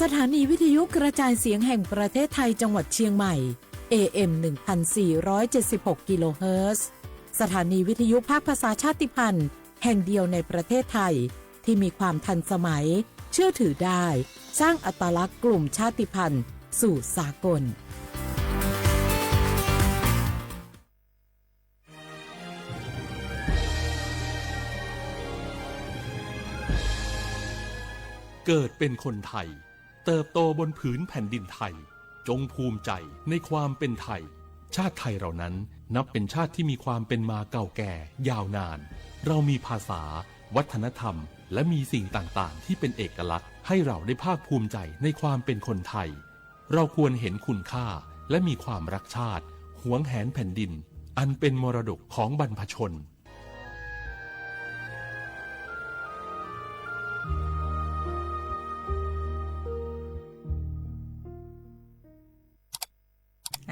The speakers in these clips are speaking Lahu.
สถานีวิทยุกระจายเสียงแห่งประเทศไทยจังหวัดเชียงใหม่ เอ เอ็ม หนึ่งพันสี่ร้อยเจ็ดสิบหก กิโลเฮิรตซ์ สถานีวิทยุภาคภาษาชาติพันธุ์แห่งเดียวในประเทศไทย ที่มีความทันสมัย เชื่อถือได้ สร้างอัตลักษณ์กลุ่มชาติพันธุ์สู่สากล เกิดเป็นคนไทย เติบโตบนผืนแผ่นดินไทย จงภูมิใจในความเป็นไทย ชาติไทยเรานั้นนับเป็นชาติที่มีความเป็นมาเก่าแก่ยาวนาน เรามีภาษา วัฒนธรรม และมีสิ่งต่างๆ ที่เป็นเอกลักษณ์ ให้เราได้ภาคภูมิใจในความเป็นคนไทย เราควรเห็นคุณค่า และมีความรักชาติ หวงแหนแผ่นดิน อันเป็นมรดกของบรรพชน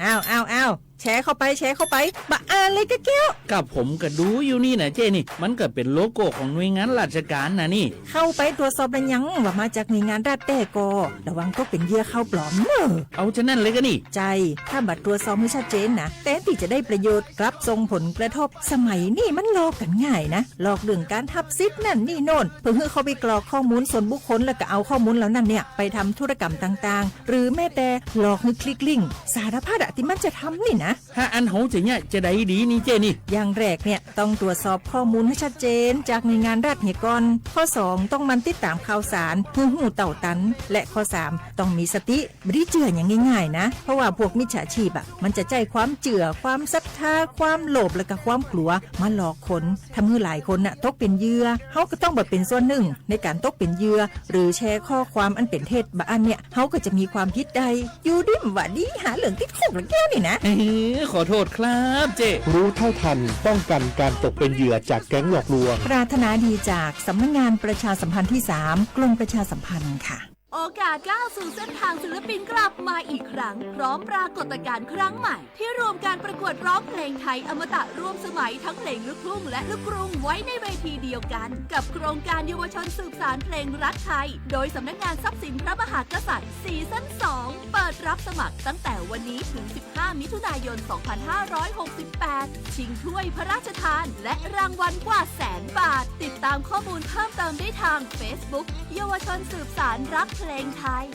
อ้าว อ้าว อ้าว แชร์เข้าไป แชร์เข้าไป บ่าอ่านเลยกะแก้ว กับผมก็ดูอยู่นี่นะเจ้นี่ มันก็เป็นโลโก้ของหน่วยงานราชการนะนี่ เข้าไปตรวจสอบแล้วยังว่ามาจากหน่วยงานรัฐแต๊ก่อ ระวังตกเป็นเหยื่อข่าวปลอมเนอะ เอาฉะนั้นเลยก็นี่ ใจ้ ถ้าบ่ตรวจสอบหื้อชัดเจนนะ แทนตี้จะได้ประโยชน์ กลับส่งผลกระทบ สมัยนี้มันหลอกกันง่ายนะ หลอกเรื่องการฮับสิทธิ์นั่นนี่โน่น เพื่อหื้อเข้าไปกรอกข้อมูลส่วนบุคคล แล้วก็เอาข้อมูลเหล่านั้นเนี่ยไปทำธุรกรรมต่างๆ หรือแม้แต่หลอกหื้อคลิกลิงก์ สารพัดอะตี้มันจะทำนี่นะ ถ้าอั้นเฮาจะเยียะจะใดดีนี่เจ้นี่ อย่างแรกเนี่ยต้องตรวจสอบข้อมูลให้ชัดเจนจากหน่วยงานรัฐเหียก่อน ข้อสองต้องหมั่นติดตามข่าวสารหื้อฮู้เต้าตัน และข้อสามต้องมีสติ บ่ได้เจื้ออย่างง่ายๆนะ เพราะว่าพวกมิจฉาชีพอะ มันจะใจ๊ความเจื้อ ความศรัทธา ความโลภ แล้วก็ความกลัวมาหลอกคน ทำหื้อหลายคนน่ะตกเป็นเหยื่อ เฮาก็ต้องบ่เป็นส่วนหนึ่งในการตกเป็นเหยื่อ หรือแชร์ข้อความอันเป็นเท็จ บ่าอั้นเนี่ย เฮาก็จะมีความผิดได้ อยู่ดีบ่าดี หาเรื่องติดคุกละแก้วนี่นะ เอ้ย ขอโทษครับเจ้ รู้เท่าทันป้องกันการตกเป็นเหยื่อจากแก๊งหลอกลวง ปรารถนาดีจากสำนักงานประชาสัมพันธ์ที่สาม กรมประชาสัมพันธ์ค่ะ โอกาสก้าวสู่เส้นทางศิลปินกลับมาอีกครั้ง พร้อมปรากฏการณ์ครั้งใหม่ ที่รวมการประกวดร้องเพลงไทยอมตะร่วมสมัยทั้งเพลงลูกทุ่งและลูกกรุงไว้ในเวทีเดียวกัน กับโครงการเยาวชนสืบสานเพลงรักไทย โดยสำนักงานทรัพย์สินพระมหากษัตริย์ ซีซั่นสอง เปิดรับสมัครตั้งแต่วันนี้ถึง สิบห้า มิถุนายน สองพันห้าร้อยหกสิบแปด ชิงถ้วยพระราชทาน และรางวัลกว่าแสนบาท ติดตามข้อมูลเพิ่มเติมได้ทาง Facebook เยาวชนสืบสานรักเพลงไทย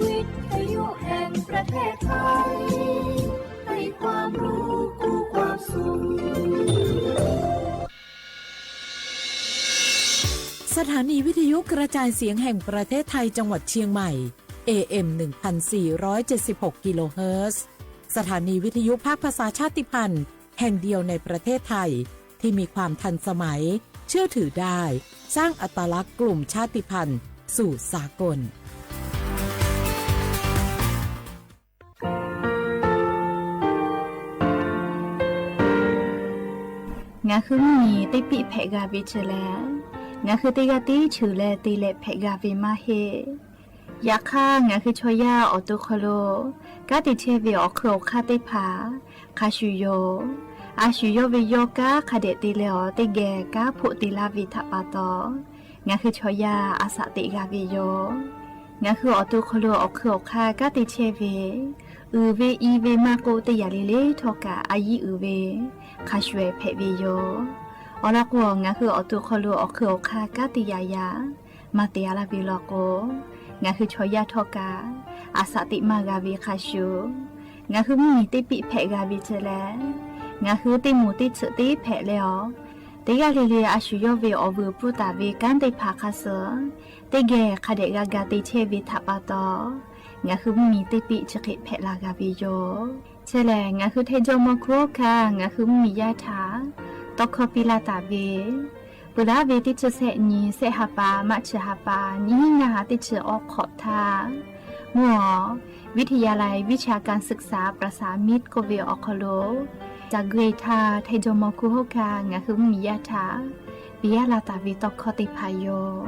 วิทยุแห่งประเทศไทย ให้ความรู้คู่ความสุข สถานีวิทยุกระจายเสียงแห่งประเทศไทยจังหวัดเชียงใหม่ เอ เอ็ม หนึ่งพันสี่ร้อยเจ็ดสิบหก กิโลเฮิรตซ์ สถานีวิทยุภาคภาษาชาติพันธุ์แห่งเดียวในประเทศไทย ที่มีความทันสมัย เชื่อถือได้ สร้างอัตลักษณ์กลุ่มชาติพันธุ์สู่สากล Ngaˬ hui mvuhˇ miˬ teˇ piˆ hpehꞈ g'a ve chi lehˬ, ngaˬ hui teˇ g'aˇ tiˉ cheuˬ leh te leh hpehꞈ g'a ve maˇ heˆ. Yaꞈ hk'aˇ, ngaˬ hui chaw yaˇ awˬ to hk'aw lo kanˉ te chehˇ ve awˬ hk'eun awˬ hk'aˇ teˇ hpaˍ hk'a shuˍ yoˬ. A shu yawˇ ve yawˇ kanˉ hk'a dehꞈ te leh awˬ teˇ geh kanˉ hpoˆ te laˇ ve htaꞈ pa taw, ngaˬ hui chaw yaˇ a shaꞈ teꞈ g'a ve yoˬ. Ngaˬ hui awˬ to hk'aw lo awˬ hk'eun awˬ hk'aˇ kanˉ te chehˇ ve, uiˍ ve i ve maˇ k'oˆ, teˇ yanˇ le le htawˇ kaꞈ a yiˉ uiˍ ve hk'a shuˍ ehˍ hpehꞈ ve yoˬ. Awˬ lawn k'o, ngaˬ hui awˬ to hk'aw lo awˬ hk'eun awˬ hk'aˇ kanˉ te yaꞈ yaꞈ maˇ te a laˇ ve law k'o, ngaˬ hui chaw yaˇ htawˇ kaꞈ a shaꞈ teꞈ maˇ g'a ve hk'a shuˍ, ngaˬ hui mvuhˇ miˬ teˇ piˆ hpehꞈ g'a ve chi lehˬ, ngaˬ hui teˇ moˍ teˇ tsuhꞈ teˇ hpehꞈ leh awˬ, teˇ g'aˇ le le a shu yawˇ ve awˬ vuiˬ pfuhˇ taˍ ve kanˉ teˇ hpaˍ hk'a suh teˇ geh hk'a dehꞈ g'a ga te chehˇ ve htaꞈ pa taw, ngaˬ hui mvuhˇ miˬ teˇ piˆ chi hk'e hpehꞈ la g'a ve yoˬ. Chi lehˬ, ngaˬ hui htaiˇ jawˇ mawˇ hkuˇ hk'aˇ ngaˬ hui mvuhˇ miˬ yaˇ htaꞈ tawˇ hkawˇ piˇ laˇ taˍ ve, peuˬ laˇ ve teˇ chi sehˆ nyi sehˆ ha pa maˇ chi ha pa nyiˇ hinˉ ngaˇ ha teˇ chi awˬ hk'awꞈ htaˇ, mvuhˇ awˬ วิทยาลัยวิชาการศึกษาประสานมิตร k'oˆ ve awˬ hk'aw lo ca gui htaˇ, htaiˇ jawˇ mawˇ hkuˇ hk'aˇ ngaˬ hui mvuhˇ miˬ yaˇ htaꞈ piˇ laˇ taˍ ve tawˇ hkawˇ teˇ hpaˍ yoˬ.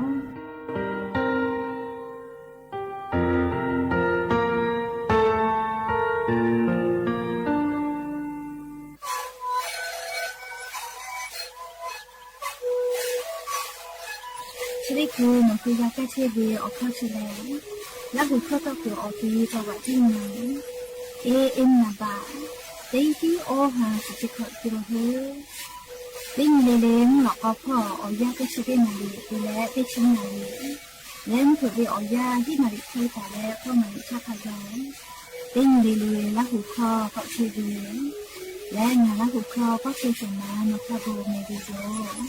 Teˇ hkui nawˬ hui g'a kaˇ chehˇ ve awˬ hkawˇ chi lehˬ, Laˇ huˍ hkawˇ tawˇ kuiˬ awˬ pi tawˇ vaꞈ tiˉ na, e e naˍ baꞈ, teˇ tiˉ awˇ ha shiˍ chi hkawꞈ te la heuˆ. Teˇ nyi le le mvuhˇ lawꞈ k'aw hpawˇ awˬ yanˇ teˇ chi teˇ naˍ riˍ te leh teˇ chi naˍ riˍ, leh mvuhˇ hpeuꞈ ve awˬ yanˇ hiˉ naˍ riˍ hk'e taˍ leh k'awˇ naˍ riˍ chaˇ hk'a gaˬ. Teˇ nyi le le Laˇ huˍ hkawˇ k'awꞈ chehˇ ve, leh ngaˬ Laˇ huˍ hkawˇ k'awꞈ chehˇ shawˍ ma nawˬ hk'a gaˬ meh ve yoˬ.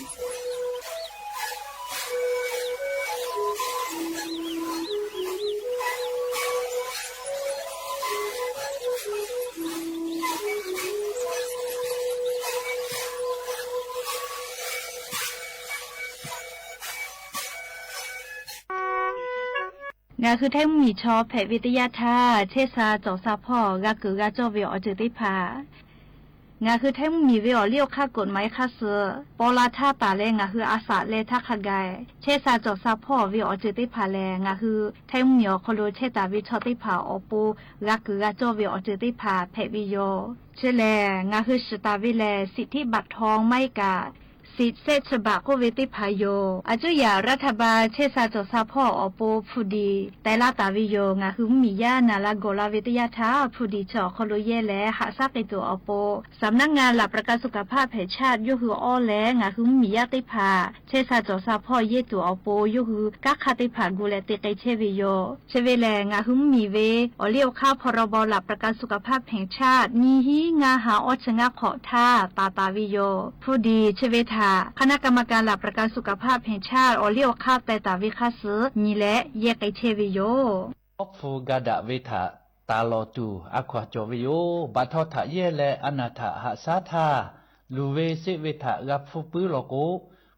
Ngaˬ hui Htaiˇ mvuhˇ miˬ chaw hpehꞈ ve teˇ yanˇ htaˇ, chehˇ sha cawˬ sha hpawˇ g'a kuiˬ g'a cawˇ ve awˬ ceuˬ teˇ hpaˍ, ngaˬ hui Htaiˇ mvuhˇ miˬ ve awˬ liˇ awˬ hk'aˇ กฎหมาย hk'aˇ suh paw la htaˇ taˍ leh ngaˬ hui a shaꞈ leh htaˇ hk'a gaˬ, chehˇ sha cawˬ sha hpawˇ ve awˬ ceuˬ teˇ hpaˍ lehˬ, ngaˬ hui Htaiˇ mvuhˇ miˬ awˬ hk'aw lo chehˇ taˍ ve chaw teˇ hpaˍ awˬ pon g'a kuiˬ g'a cawˇ ve awˬ ceuˬ teˇ hpaˍ hpehꞈ ve yoˬ. Chi lehˬ, ngaˬ hui shiˍ taˍ ve lehˬ, สิทธิบัตรทอง maˇ heˆ kaꞈ สิทธิ์เศษฉบับ k'oˆ ve teˇ hpaˍ yoˬ. A cuˉ yaꞈ รัฐบาล chehˇ sha cawˬ sha hpawˇ awˬ pon hpu diˍ teh laˇ taˍ ve yoˬ. Ngaˬ hui mvuhˇ miˬ yaˇ naˍ la gawˬ la ve teˇ yanˇ htaˇ, hpu diˍ chi awˬ hk'aw lo yehˇ leh haꞈ shaˉ k'ai tuˬ awˬ pon สำนักงานหลักประกันสุขภาพแห่งชาติ yawˇ hui awˇ leh ngaˬ hui mvuhˇ miˬ yaˇ teˇ hpaˍ chehˇ sha cawˬ sha hpawˇ yehˇ tuˬ awˬ pon yawˇ hui kanˉ hk'aˇ teˇ hpaˍ gu leh te k'ai chehˇ ve yoˬ. Chi ve lehˬ, ngaˬ hui mvuhˇ miˬ ve awˬ liˇ awˬ hk'aˇ พรบหลักประกันสุขภาพแห่งชาติ nyiˇ hinˉ ngaˇ ha awˇ chi ngaˇ hk'awꞈ htaˇ taˍ taˍ ve yoˬ. Hpu diˍ chi ve htaꞈ คณะกรรมการหลักประกันสุขภาพแห่งชาติ awˬ liˇ awˬ hk'aˇ teh taˍ ve hk'aˇ suh nyi leh yehˇ k'ai chehˇ ve yoˬ. Awˉ hpu ga daꞈ ve htaꞈ taˍ lawˬ tuˬ a hkaw-anˬ cawˬ ve yoˬ. Baꞈ htaw htaꞈ yehˇ leh a naˬ htaꞈ haꞈ shaˉ htaˇ, luˬ ve seˆ ve htaꞈ g'a hpfuhˇ puiˉ law k'o,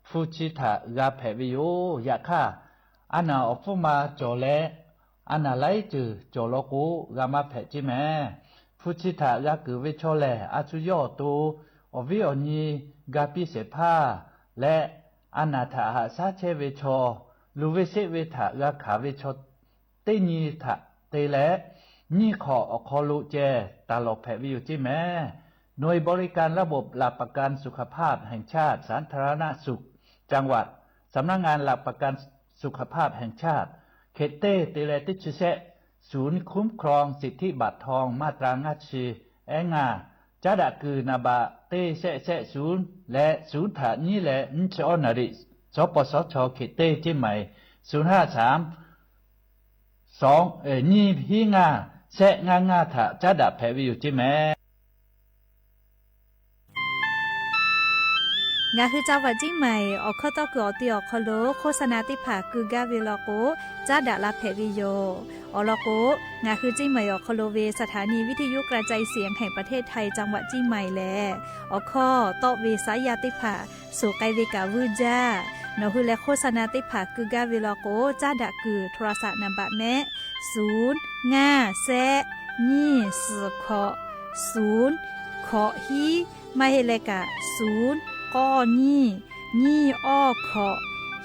hpu chi htaꞈ g'a hpehꞈ ve yoˬ. Yaꞈ hk'aˇ, a naˬ awˬ hpfuhˇ ma cawˬ leh a naˬ laiˉ ceuˬ cawˬ law k'o, g'a maˇ hpehꞈ ceˇ mehˍ. Hpu chi htaꞈ g'a kuiˬ ve chaw lehˬ, a shu yawˇ awˬ to awˬ viˉ awˬ nyi ga piˇ shehˍ hpaˇ leh, a naˬ htaꞈ haꞈ shaˉ chehˇ ve chaw, luˬ ve seˆ ve htaꞈ g'a hkanˍ ve chaw teˇ nyi htaꞈ te leh, nyiˇ hk'awꞈ awˬ hk'aw lo ceh taˍ lawˬ hpehꞈ ve yoˬ ceˇ mehˍ. หน่วยบริการระบบหลักประกันสุขภาพแห่งชาติ สาธารณสุขจังหวัด สำนักงานหลักประกันสุขภาพแห่งชาติ hk'e teˇ te leh teˇ chi shehˆ, ศูนย์คุ้มครองสิทธิบัตรทอง มาตรา ngaˇ chi ehˉ ngaˇ, caˉ daꞈ kuiˬ naˍ baꞈ teˇ shehˆ shehˆ ศูนย์ leh ศูนย์ htaꞈ nyiˉ leh nyiˇ chi awˇ naˍ riˍ, สปสช hk'e teˇ ceˇ mehˍ, ศูนย์ห้าสาม สอง nyiˇ hinˉ ngaˇ shehˆ ngaˇ ngaˇ htaꞈ caˉ daꞈ hpehꞈ ve yoˬ ceˇ mehˍ. Ngaˬ hui จังหวัดเชียงใหม่ awˬ hkawˇ tawˇ kuiˬ awˬ te awˬ hk'aw lo โฆษณา teˇ hpaˍ keu gaˇ ve law k'o, caˉ daꞈ la hpehꞈ ve yoˬ. Awˬ lawn k'o, ngaˬ hui เชียงใหม่ awˬ hk'aw lo ve สถานีวิทยุกระจายเสียงแห่งประเทศไทย จังหวัดเชียงใหม่ lehˬ, awˬ hkawˇ tawˆ ve saˉ yaˇ teˇ hpaˍ suhˍ k'ai ve kaꞈ vuiˇ jaˇ. Nawˬ hui leh โฆษณา teˇ hpaˍ keu gaˇ ve law k'o, caˉ daꞈ kuiˬ โทรศัพท์ naˍ baꞈ mehˆ ศูนย์ห้าแซะ nyiˇ suhˍ hkawꞈ ศูนย์ hkawꞈ hiˉ, maˇ heˆ leh kaꞈ ศูนย์ k'awˇ nyiˇ, nyiˇ awˇ hkawꞈ,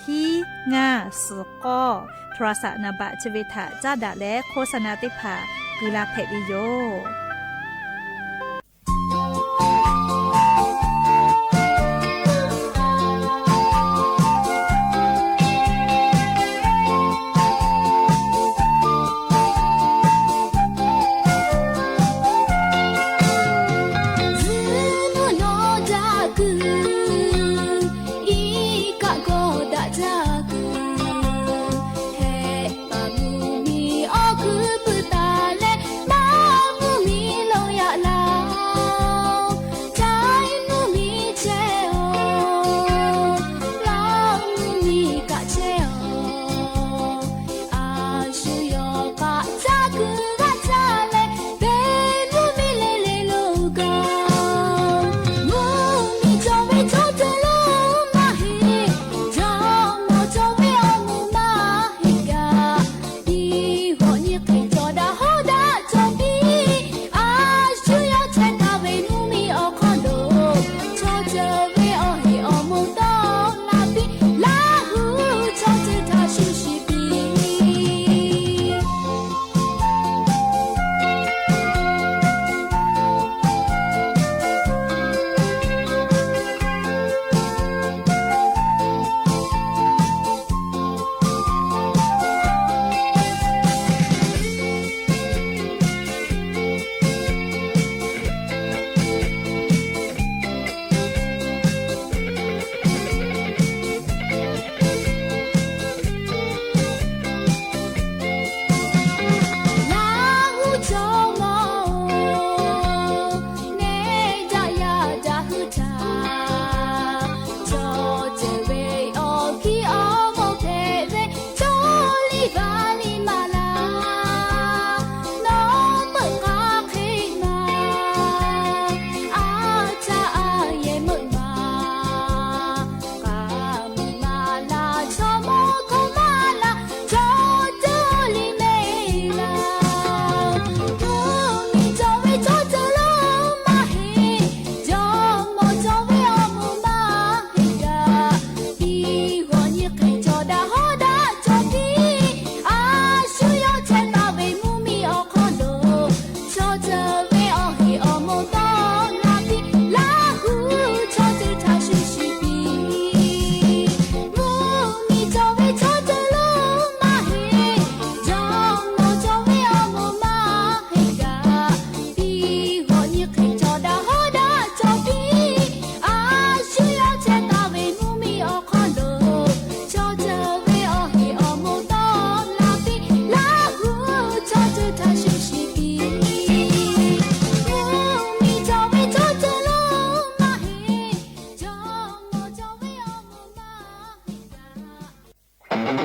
hiˉ ngaˇ suhˍ k'awˇ, โทรศัพท์ naˍ baꞈ chi ve htaꞈ caˉ daꞈ leh โฆษณา teˇ hpaˍ keu la hpehꞈ ve yoˬ.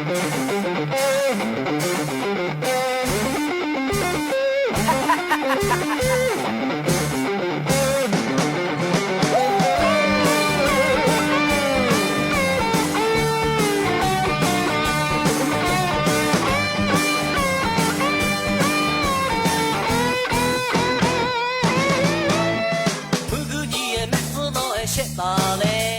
Mvuhˇ g'uˇ nyi e mehˆ hpfuhˇ nawˬ e shehˆ taˍ leh,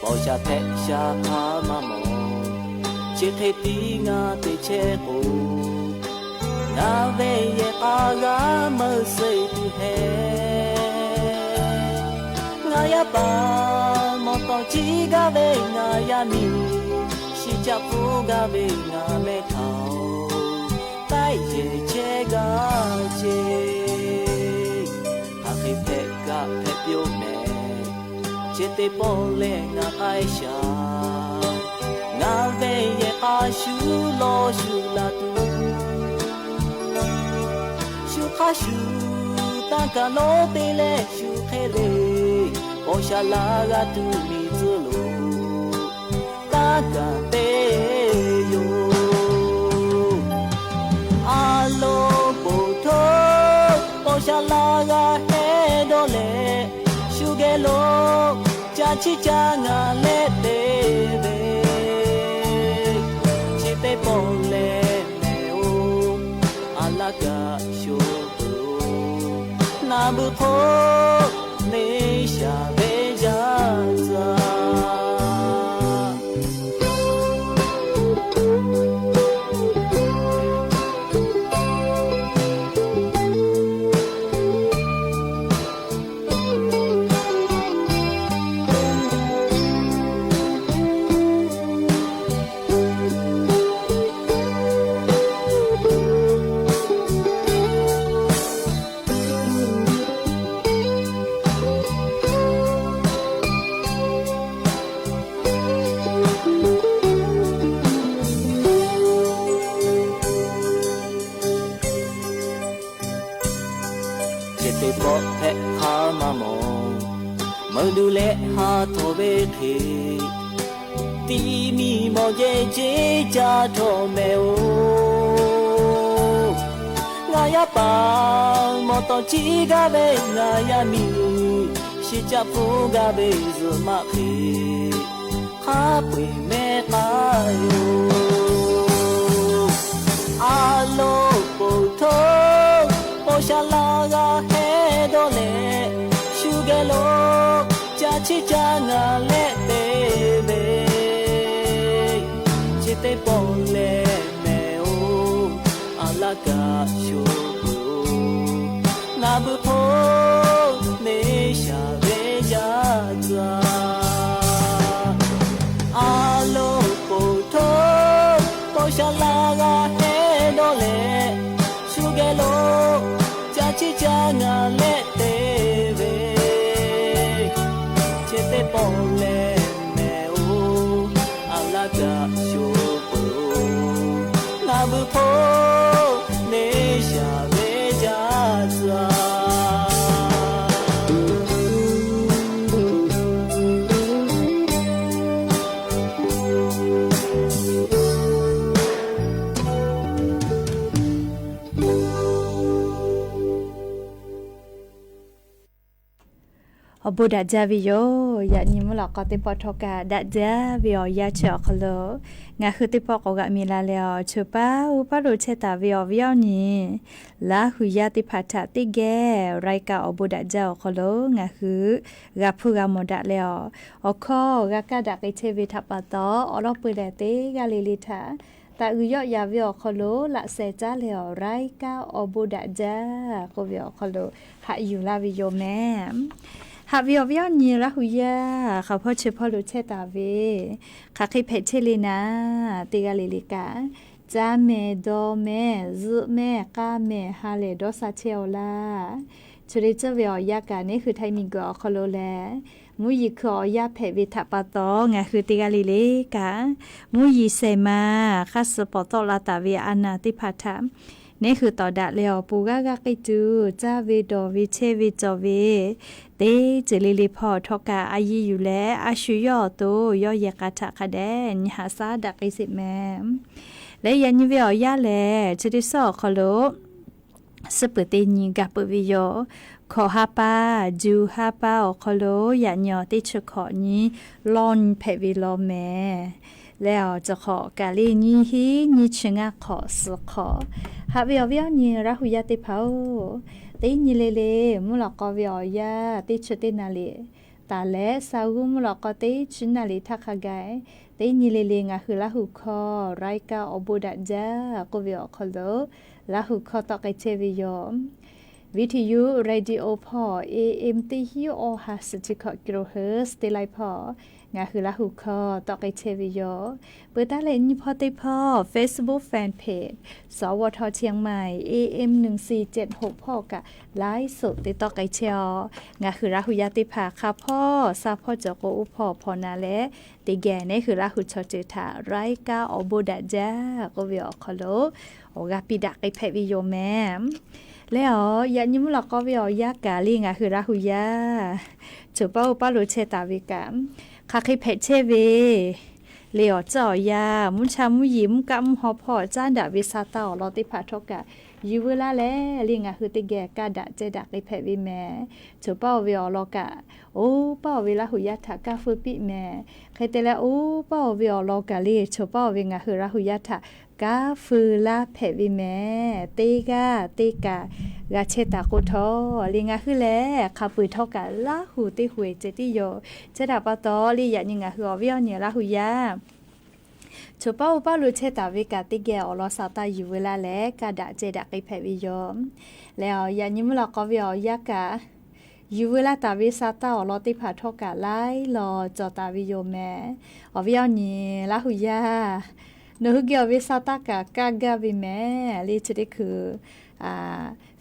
paw sha hpehꞈ sha hk'aˇ maˇ mawˬ, chi hk'e tiˉ ngaˬ te chehˇ k'o, ngaˬ ve yehˬ k'a g'a meuˇ suh tuˬ hehꞈ. Ngaˬ yaˇ paˍ mawˬ tawˍ ciˉ gaˇ ve ngaˬ yaˇ miˇ, shi caˆ hpfuhˇ gaˇ ve ngaˬ mehˆ htaꞈ-oˬ, taiˆ yehˬ chehˇ gaˇ ce. Hk'aˬ hk'e hpehꞈ kaꞈ hpehꞈ piˇ-oˆ mehˍ, chi teˇ pawˆ lehˬ ngaˬ k'ai shaˍ. Ngaˬ ve yehˬ k'a shu lawˬ shu la tuˬ, shu hk'aˇ shu tanˇ kaˬ lonˉ te leh shu hk'e le, paw sha laˇ g'a tuˬ miˬ tcuhˉ lo tanˇ kaˬ te yoˬ. A lo poˬ htoˇ, paw sha laˇ g'a hehˉ dawˇ leh, shu geh lo ca chiˇ ca ngaˬ leh te ve, chi teˇ pawˆ lehˬ mehˍ-oˬ, a laˇ kaꞈ sho peuˬ-oˬ, naˬ beuꞈ hk'oˆ neˇ shaˍ ve jaˇ tcuh-a. Chi teˇ pawˆ hpehꞈ hk'aˇ maˇ mawˬ, meuˇ duˬ leh ha htawꞈ ve hk'e, ti miˬ mawˬ jehˬ ceˇ ca htawꞈ mehˍ-oˬ. Ngaˬ yaˇ paˍ mawˬ tawˍ ciˉ gaˇ ve ngaˬ yaˇ miˇ, shi caˆ hpfuhˇ gaˇ ve zuhꞈ maˆ hk'e, hk'a peu-eˬ mehˉ k'ai yoˬ. A lo poˬ htoˇ, paw sha laˇ g'a hehˉ dawˇ leh, shu geh lo ca chiˇ ca ngaˬ leh te ve, chi teˇ pawˆ lehˬ mehˍ-oˬ, a laˇ kaꞈ sho peuˬ-oˬ, naˬ beuꞈ hk'oˆ neˇ shaˍ ve jaˇ tcuh-a. A lo poˬ htoˇ, paw sha laˇ g'a hehˉ dawˇ leh, shu geh lo ca chiˇ ca ngaˬ leh te ve, chi teˇ pawˆ lehˬ mehˍ-oˬ, a laˇ kaꞈ sho peuˬ-oˬ, naˬ beuꞈ hk'oˆ neˇ shaˍ ve jaˇ tcuh-a. Awˬ bon daꞈ jaˇ ve yoˬ. Yaꞈ nyi mvuhˇ lawꞈ k'aw teˇ pawˆ htawˇ kaꞈ daꞈ jaˇ ve awˬ yanˇ chi awˬ hk'aw lo ngaˬ hui teˇ pawˆ k'awꞈ g'aꞈ mi la leh awˬ, chi paˉ uˉ paˉ lo chehˇ taˍ ve awˬ viˉ awˬ nyi Laˇ hui yaˇ teˇ hpaˍ htaꞈ teˇ geh รายการ awˬ bon daꞈ jaˇ awˬ hk'aw lo ngaˬ hui g'a hpuˇ g'a mawˬ daꞈ leh awˬ, awˬ hkawˇ g'a kaˇ daꞈ k'ai chehˇ ve htaꞈ pa taw, awˬ lawn peu lehˬ teˇ g'aˇ le le htaꞈ taꞈ g'uiˬ yawˆ yaˍ ve awˬ hk'aw lo laꞈ shehˍ caˉ leh awˬ รายการ awˬ bon daꞈ jaˇ k'oˆ ve awˬ hk'aw lo haꞈ yuˬ laˇ ve yoˬ mehˍ. Haꞈ ve awˬ viˉ awˬ nyi Laˇ hui yaˇ hk'aˬ hpawˇ chi hpawˇ lo chehˇ taˍ ve, hk'aˬ hk'e hpehꞈ chehˇ le naˍ, teˇ g'aˇ le le kaꞈ Caˇ mehˍ, dawˇ mehˍ, zuhˆ mehˍ, k'aˇ mehˍ, ha lehˬ dawˇ sha chehˇ-aw laˇ. Chi hk'e te tcuhˇ ve awˬ yanˇ kaꞈ, neˉ hui Htaiˇ miˬguiˬ awˬ hk'aw lo lehˬ, mvuhˇ yeˬ hkui awˬ yanˇ hpehꞈ ve htaꞈ pa taw, ngaˬ hui teˇ g'aˇ le le kaꞈ, mvuhˇ yeˬ shehˍ ma hk'aˇ suh pawˍ tawˆ la taˍ ve a naˬ teˇ hpaˍ htaꞈ neˉ hui tawˍ daꞈ leh awˬ pon g'aˇ g'aˇ k'ai tuˬ, caˇ ve, dawˬ ve, chehˇ ve, cawˬ ve, teˇ ceuˬ le le hpawˇ htawˇ kaꞈ a yiˇ yuˬ leh a shu yawˇ awˬ to yawˇ yehˬ k'a htaꞈ hk'a dehꞈ nyi haꞈ shaˉ daꞈ k'ai sheˍ mehˍ. Leh yaꞈ nyi ve awˬ yanˇ lehˬ, chi teˇ suhˉ awˬ hk'aw lo suhˉ peuˬ teˇ nyi gaˬ peuˬ ve yoˬ. Hkawꞈ ha pa, juˬ ha pa awˬ hk'aw lo yaꞈ nyi awˬ teˇ chi hkawꞈ nyi lawˇ nyi hpehꞈ ve law mehˍ. Leh awˬ cawˬ hk'awꞈ kaꞈ le nyiˇ hinˉ nyiˇ chi ngaˇ hk'awꞈ suhˍ hk'awꞈ. Haꞈ ve awˬ viˉ awˬ nyi Laˇ hu yaˇ teˇ hpaˍ-oˬ, teˇ nyi le le mvuhˇ lawꞈ k'aw ve awˬ yanˇ teˇ chi teˇ naˍ riˍ taˍ leh, sa g'uˇ mvuhˇ lawꞈ k'aw teˇ chi naˍ riˍ htaˇ hk'a gaˬ, teˇ nyi le le ngaˬ hui Laˇ hu hkawˇ รายการ awˬ bon daꞈ jaˇ k'oˆ ve awˬ hk'aw lo Laˇ hu hkawˇ tawˆ k'ai chehˇ ve yoˬ. Viˇ hteˇ yuˇ radio hpawˇ A M teˇ hinˉ awˬ ha suhˍ chi hkawꞈ kilohertz teˇ laiˉ hpawˇ ngaˬ hui Laˇ hu hkawˇ tawˆ k'ai chehˇ ve yoˬ. Peuˬ taˉ leh nyiˇ hpawˇ teˇ hpawˇ Facebook fan page สวท เชียงใหม่ A M หนึ่งสี่เจ็ดหก hpawˇ kaꞈ ไลฟ์สด te tawˆ k'ai chehˇ-aw. Ngaˬ hui Laˇ hu yaˇ teˇ hpaˍ hk'a hpawˇ sa hpawˇ cawˬ k'o, oˇ hpawˇ hpawˇ na leh teˇ geh neˉ hui Laˇ hu chaw ceuˬ htaꞈ รายการ awˬ bon daꞈ jaˇ k'oˆ ve awˬ hk'aw lo awˬ g'aˇ piˇ daꞈ k'ai hpehꞈ ve yoˬ mehˍ. Leh awˬ yaꞈ nyi mvuhˇ lawꞈ k'aw ve awˬ yanˇ kaꞈ le ngaˬ hui Laˇ hu yaˇ choˬ paˇ oˇ paˇ lo chehˇ taˍ ve kaꞈ, hk'aˬ hk'e hpehꞈ chehˇ ve le awˬ tcuhˇ awˬ yanˇ, mvuhˇ cha mvuhˇ yeˬ mvuhˇ kaˆ mvuhˇ haw hpawˇ caˉ daꞈ ve sa taˇ awˬ lawn teˇ hpaˍ htawˇ kaꞈ, yuˬ veu laˇ leh le ngaˬ hui teˇ geh kaˇ daꞈ ceh daꞈ k'ai hpehꞈ ve mehˍ. Choˬ paˇ oˇ ve awˬ lawn kaꞈ, oˇ paˇ oˇ ve Laˇ hu yaˇ htaꞈ kaˇ feu piˇ mehˍ. Hk'e te leh oˇ paˇ oˇ ve awˬ lawn kaꞈ le choˬ paˇ oˇ ve ngaˬ hui Laˇ hu yaˇ htaꞈ kaˇ feu laˇ hpehꞈ ve mehˍ. Teˇ g'aˇ teˇ kaꞈ g'a chehˇ taˍ k'o htawˇ le ngaˬ hui lehˬ hk'a peu-eˬ htawˇ kaꞈ Laˇ hu teˇ hui-eˬ ceh tiˉ yoˬ. Chi htaꞈ pa taw le yaꞈ nyi ngaˬ hui awˬ viˉ awˬ nyi Laˇ hu yaˇ choˬ paˇ oˇ paˇ lo chehˇ taˍ ve kaꞈ teˇ geh awˬ lawn sa taˇ yuˬ veu laˇ leh kaˇ daꞈ ceh daꞈ k'ai hpehꞈ ve yoˬ. Leh awˬ yaꞈ nyi mvuhˇ lawꞈ k'aw ve awˬ yanˇ kaꞈ, yuˬ veu laˇ taˍ ve sa taˇ awˬ lawn teˇ hpaˍ htawˇ kaꞈ laiˉ law cawˬ taˍ ve yoˬ mehˍ. Awˬ viˉ awˬ nyi Laˇ hu yaˇ, nawˬ hui geh awˬ ve sa taˇ kaꞈ kaˇ gaˇ ve mehˍ le chi teˇ hkui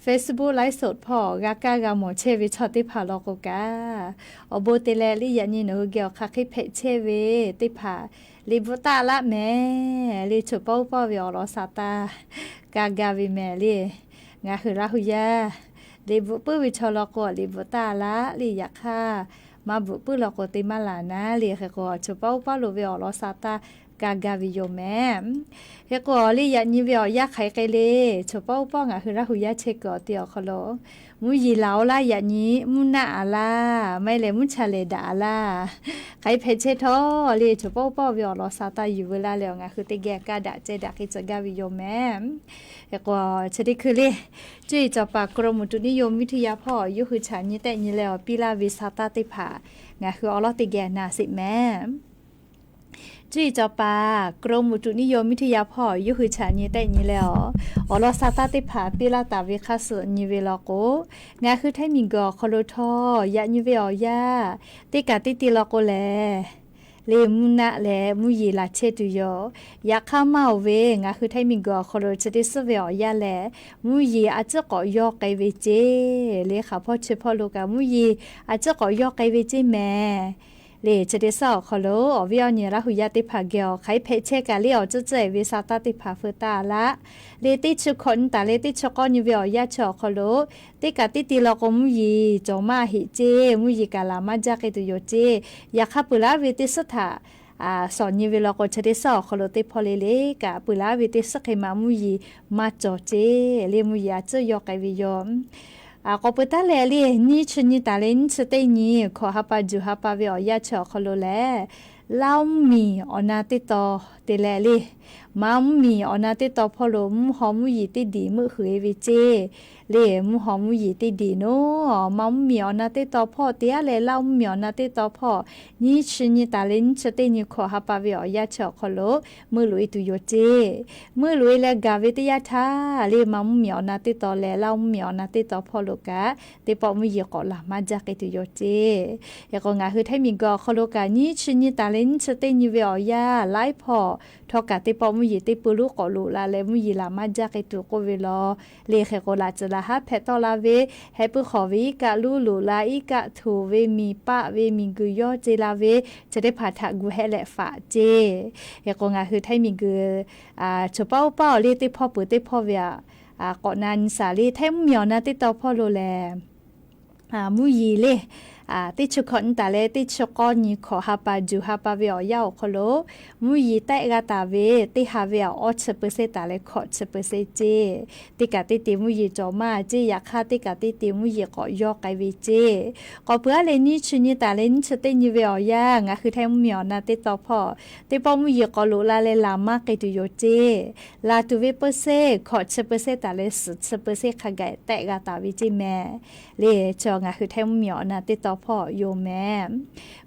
Facebook ไลฟ์สด hpawˇ g'a kaˇ g'a mawˬ chehˇ ve chaw teˇ hpaˍ law k'o kaꞈ, awˬ bon te leh le yaꞈ nyi nawˬ hui geh awˬ hk'aˬ hk'e hpehꞈ chehˇ ve teˇ hpaˍ le bvuhꞈ taˆ laˇ mehˍ le choˬ paˇ oˇ paˇ ve awˬ lawn sa taˇ kaˇ gaˇ ve mehˍ le. Ngaˬ hui Laˇ hu yaˇ le bvuhꞈ puiˉ ve chaw law k'o le bvuhꞈ taˆ laˇ le, yaꞈ hk'aˇ maˇ bvuhꞈ puiˉ law k'o te maˇ laˬ naˉ le. Hk'e k'o choˬ paˇ oˇ paˇ lo ve awˬ lawn sa taˇ kaˇ gaˇ ve yoˬ mehˍ. Hk'e k'o le yaꞈ nyi ve awˬ yanˇ hk'aˬ hk'e le, choˬ paˇ oˇ paˇ ngaˬ hui Laˇ hu yaˇ chehˇ kuiˬ awˬ te awˬ hk'aw lo mvuhˇ yeˬ laˬ-oˬ laˇ, yaꞈ nyi mvuhˇ naˆ-a laˇ, maˇ heˆ leh mvuhˇ cha lehˬ daꞈ-a laˇ, hk'aˬ hk'e hpehꞈ chehˇ htawˇ le choˬ paˇ oˇ paˇ ve awˬ lawn sa taˇ yuˬ veu laˇ leh awˬ ngaˬ hui teˇ geh kaˇ daꞈ ceh daꞈ hk'e cawˬ gaˇ ve yoˬ mehˍ. Hk'e k'o chi teˇ hkui le cuˇ yiˍ cawˬ paˍ กรมอุตุนิยมวิทยา hpawˇ yawˇ hui chaꞈ nyi tehˆ nyi leh awˬ piˇ laˇ ve sa taˇ teˇ hpaˍ ngaˬ hui awˬ lawn teˇ geh na sheˍ mehˍ. Cuˇ yiˍ cawˬ paˍ กรมอุตุนิยมวิทยา hpawˇ yawˇ hui chaꞈ nyi tehˆ nyi leh awˬ, awˬ lawn sa taˇ teˇ hpaˍ piˇ laˇ taˍ ve hk'aˇ suh nyi ve law k'o, ngaˬ hui Htaiˇ miˬguiˬ awˬ hk'aw lo htawˇ yaꞈ nyi ve awˬ yanˇ teˇ kaꞈ teˇ te law k'o lehˬ, le mvuhˇ naˆ leh mvuhˇ yeˬ laˬ chehˇ tuˬ yoˬ. Yaꞈ hk'aˇ maˇ oˬ ve ngaˬ hui Htaiˇ miˬguiˬ awˬ hk'aw lo chi teˇ suhˉ ve awˬ yanˇ lehˬ, mvuhˇ yeˬ a ciˉ k'awꞈ yawˇ k'ai ve ceˇ le, hk'aˬ hpawˇ chi hpawˇ lo kaꞈ mvuhˇ yeˬ a ciˉ k'awꞈ yawˇ k'ai ve ceˇ mehˍ. Le chi teˇ suhˉ awˬ hk'aw lo awˬ viˉ awˬ nyi Laˇ hu yaˇ teˇ hpaˍ geh awˬ hk'aˬ hk'e hpehꞈ chehˇ kaꞈ le awˬ tcuhˉ tcuhˉ-e ve sa taˇ teˇ hpaˍ feu taˇ laˇ. Le teˇ chi hkawꞈ nyi taˍ leh teˇ chi k'awˇ nyi ve awˬ yanˇ chi awˬ hk'aw lo teˇ kaꞈ teˇ te law k'o mvuhˇ yeˬ cawˬ maˇ heˆ ceˇ, mvuhˇ yeˬ kaꞈ laˬ maˇ jaˇ k'ai tuˬ yoˬ ceˇ. Yaꞈ hk'aˇ peuˬ laˇ ve teˇ suhˉ htaꞈ shawˍ nyi ve law k'o chi teˇ suhˉ awˬ hk'aw lo teˇ hpawˇ le le kaꞈ peuˬ laˇ ve teˇ suhˉ hk'e ma mvuhˇ yeˬ maˇ cawˬ ceˇ le, mvuhˇ yeˬ a ciˉ yawˇ k'ai ve yoˬ. K'awꞈ peuˬ taˉ leh le nyiˇ chi nyi taˍ leh nyiˇ chi teˇ nyi hkawꞈ ha pa juˬ ha pa ve awˬ yanˇ chi awˬ hk'aw lo lehˬ, Laˇ mvuhˇ miˬ awˬ na teˇ taw te leh le, Manˇ mvuhˇ miˬ awˬ na teˇ taw hpawˇ lo mvuhˇ haw mvuhˇ yeˬ teˇ diˬ meuˆ huiˍ-e ve ceˇ. Le mvuhˇ haw mvuhˇ yeˬ teˇ diˬ naˉ, Manˇ mvuhˇ miˬ awˬ na teˇ taw hpawˇ te aˉ leh Laˇ mvuhˇ miˬ awˬ na teˇ taw hpawˇ nyiˇ chi nyi taˍ leh nyiˇ chi teˇ nyi hkawꞈ ha pa ve awˬ yanˇ chi awˬ hk'aw lo meuˆ loꞈ-e tuˬ yoˬ ceˇ. Meuˆ loꞈ-e leh gaˬ ve teˇ yanˇ htaˇ le Manˇ mvuhˇ miˬ awˬ na teˇ taw leh Laˇ mvuhˇ miˬ awˬ na teˇ taw hpawˇ lo kaꞈ teˇ pawˆ mvuhˇ yeˬ k'awꞈ laˬ maˇ jaˇ k'ai tuˬ yoˬ ceˇ. Hk'e k'o ngaˬ hui Htaiˇ miˬguiˬ awˬ hk'aw lo kaꞈ nyiˇ chi nyi taˍ leh nyiˇ chi teˇ nyi ve awˬ yanˇ laiˉ hpawˇ htawˇ kaꞈ teˇ pawˆ mvuhˇ yeˬ teˇ pui lonˉ k'awꞈ loꞈ la leh mvuhˇ yeˬ laˬ maˇ jaˇ k'ai tuˬ k'oˆ ve law. Leh hk'e k'o laꞈ tcuh laˬ haˉ hpehꞈ tawˆ la ve, heh puiˉ hk'awꞈ ve iˉ kaˆ luˉ loꞈ la, iˉ kaˆ htoꞈ ve miˬ paˆ ve miˬguiˬ yawˇ ce la ve, chi teˇ hpaˍ htaꞈ gu hehˆ leh faꞈ ceˇ. Hk'e k'o ngaˬ hui Htaiˇ miˬguiˬ choˬ paˉ oˇ paˉ awˬ leh teˇ hpawˇ peuˬ teˇ hpawˇ ve aꞈ, k'awꞈ na nyi shaˍ leh Htaiˇ mvuhˇmiˬ awˬ na teˇ tawn hpawˇ lo lehˬ, mvuhˇ yeˬ leh teˇ chi hkawꞈ nyi taˍ leh teˇ chi k'awˇ nyi hkawꞈ ha pa juˬ ha pa ve awˬ yanˇ awˬ hk'aw lo mvuhˇ yeˬ tehˆ g'a taˍ ve teˇ ha ve aꞈ awˇ chi เปอร์เซ็นต์ taˍ leh hkawꞈ chi เปอร์เซ็นต์ ceˇ. Teˇ kaꞈ teˇ te mvuhˇ yeˬ cawˬ maˇ ceˇ. Yaꞈ hk'aˇ teˇ kaꞈ teˇ te mvuhˇ yeˬ k'awꞈ yawˇ k'ai ve ceˇ. K'awꞈ peuˬ aˉ leh nyiˇ chi nyi taˍ leh nyiˇ chi teˇ nyi ve awˬ yanˇ ngaˬ hui Htaiˇ mvuhˇmiˬ awˬ na teˇ tawn hpawˇ teˇ pawˆ mvuhˇ yeˬ k'awꞈ loꞈ la leh laˬ maˇ k'ai tuˬ yoˬ ceˇ. Laˬ tuˬ ve เปอร์เซ็นต์ hkawꞈ chi เปอร์เซ็นต์ taˍ leh suhˍ chi เปอร์เซ็นต์ hk'a gaˬ tehˆ g'a taˍ ve ceˇ mehˍ. Leh chi ngaˬ hui Htaiˇ mvuhˇmiˬ awˬ na teˇ tawn hpawˇ yoˬ mehˍ.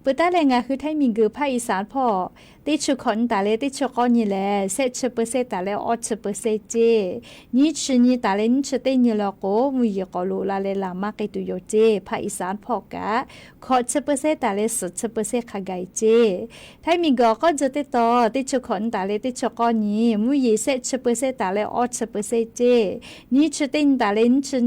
Peuˬ taˉ leh ngaˬ hui Htaiˇ miˬguiˬ ภาคอีสาน hpawˇ teˇ chi hkawꞈ nyi taˍ leh teˇ chi k'awˇ nyi lehˬ shehˆ chi เปอร์เซ็นต์ taˍ leh awˇ chi เปอร์เซ็นต์ ceˇ. Nyiˇ chi nyi taˍ leh nyiˇ chi teˇ nyi law k'o mvuhˇ yeˬ k'awꞈ loꞈ la leh laˬ maˇ k'ai tuˬ yoˬ ceˇ. ภาคอีสาน hpawˇ kaꞈ hkawꞈ chi เปอร์เซ็นต์ taˍ leh suhˍ chi เปอร์เซ็นต์ hk'a gaˬ ceˇ. Htaiˇ miˬguiˬ awˬ k'awˇ tcuh teˇ tawn teˇ chi hkawꞈ nyi taˍ leh teˇ chi k'awˇ nyi mvuhˇ yeˬ shehˆ chi เปอร์เซ็นต์ taˍ leh awˇ chi เปอร์เซ็นต์ ceˇ. Nyiˇ chi teˇ nyi taˍ leh nyiˇ chi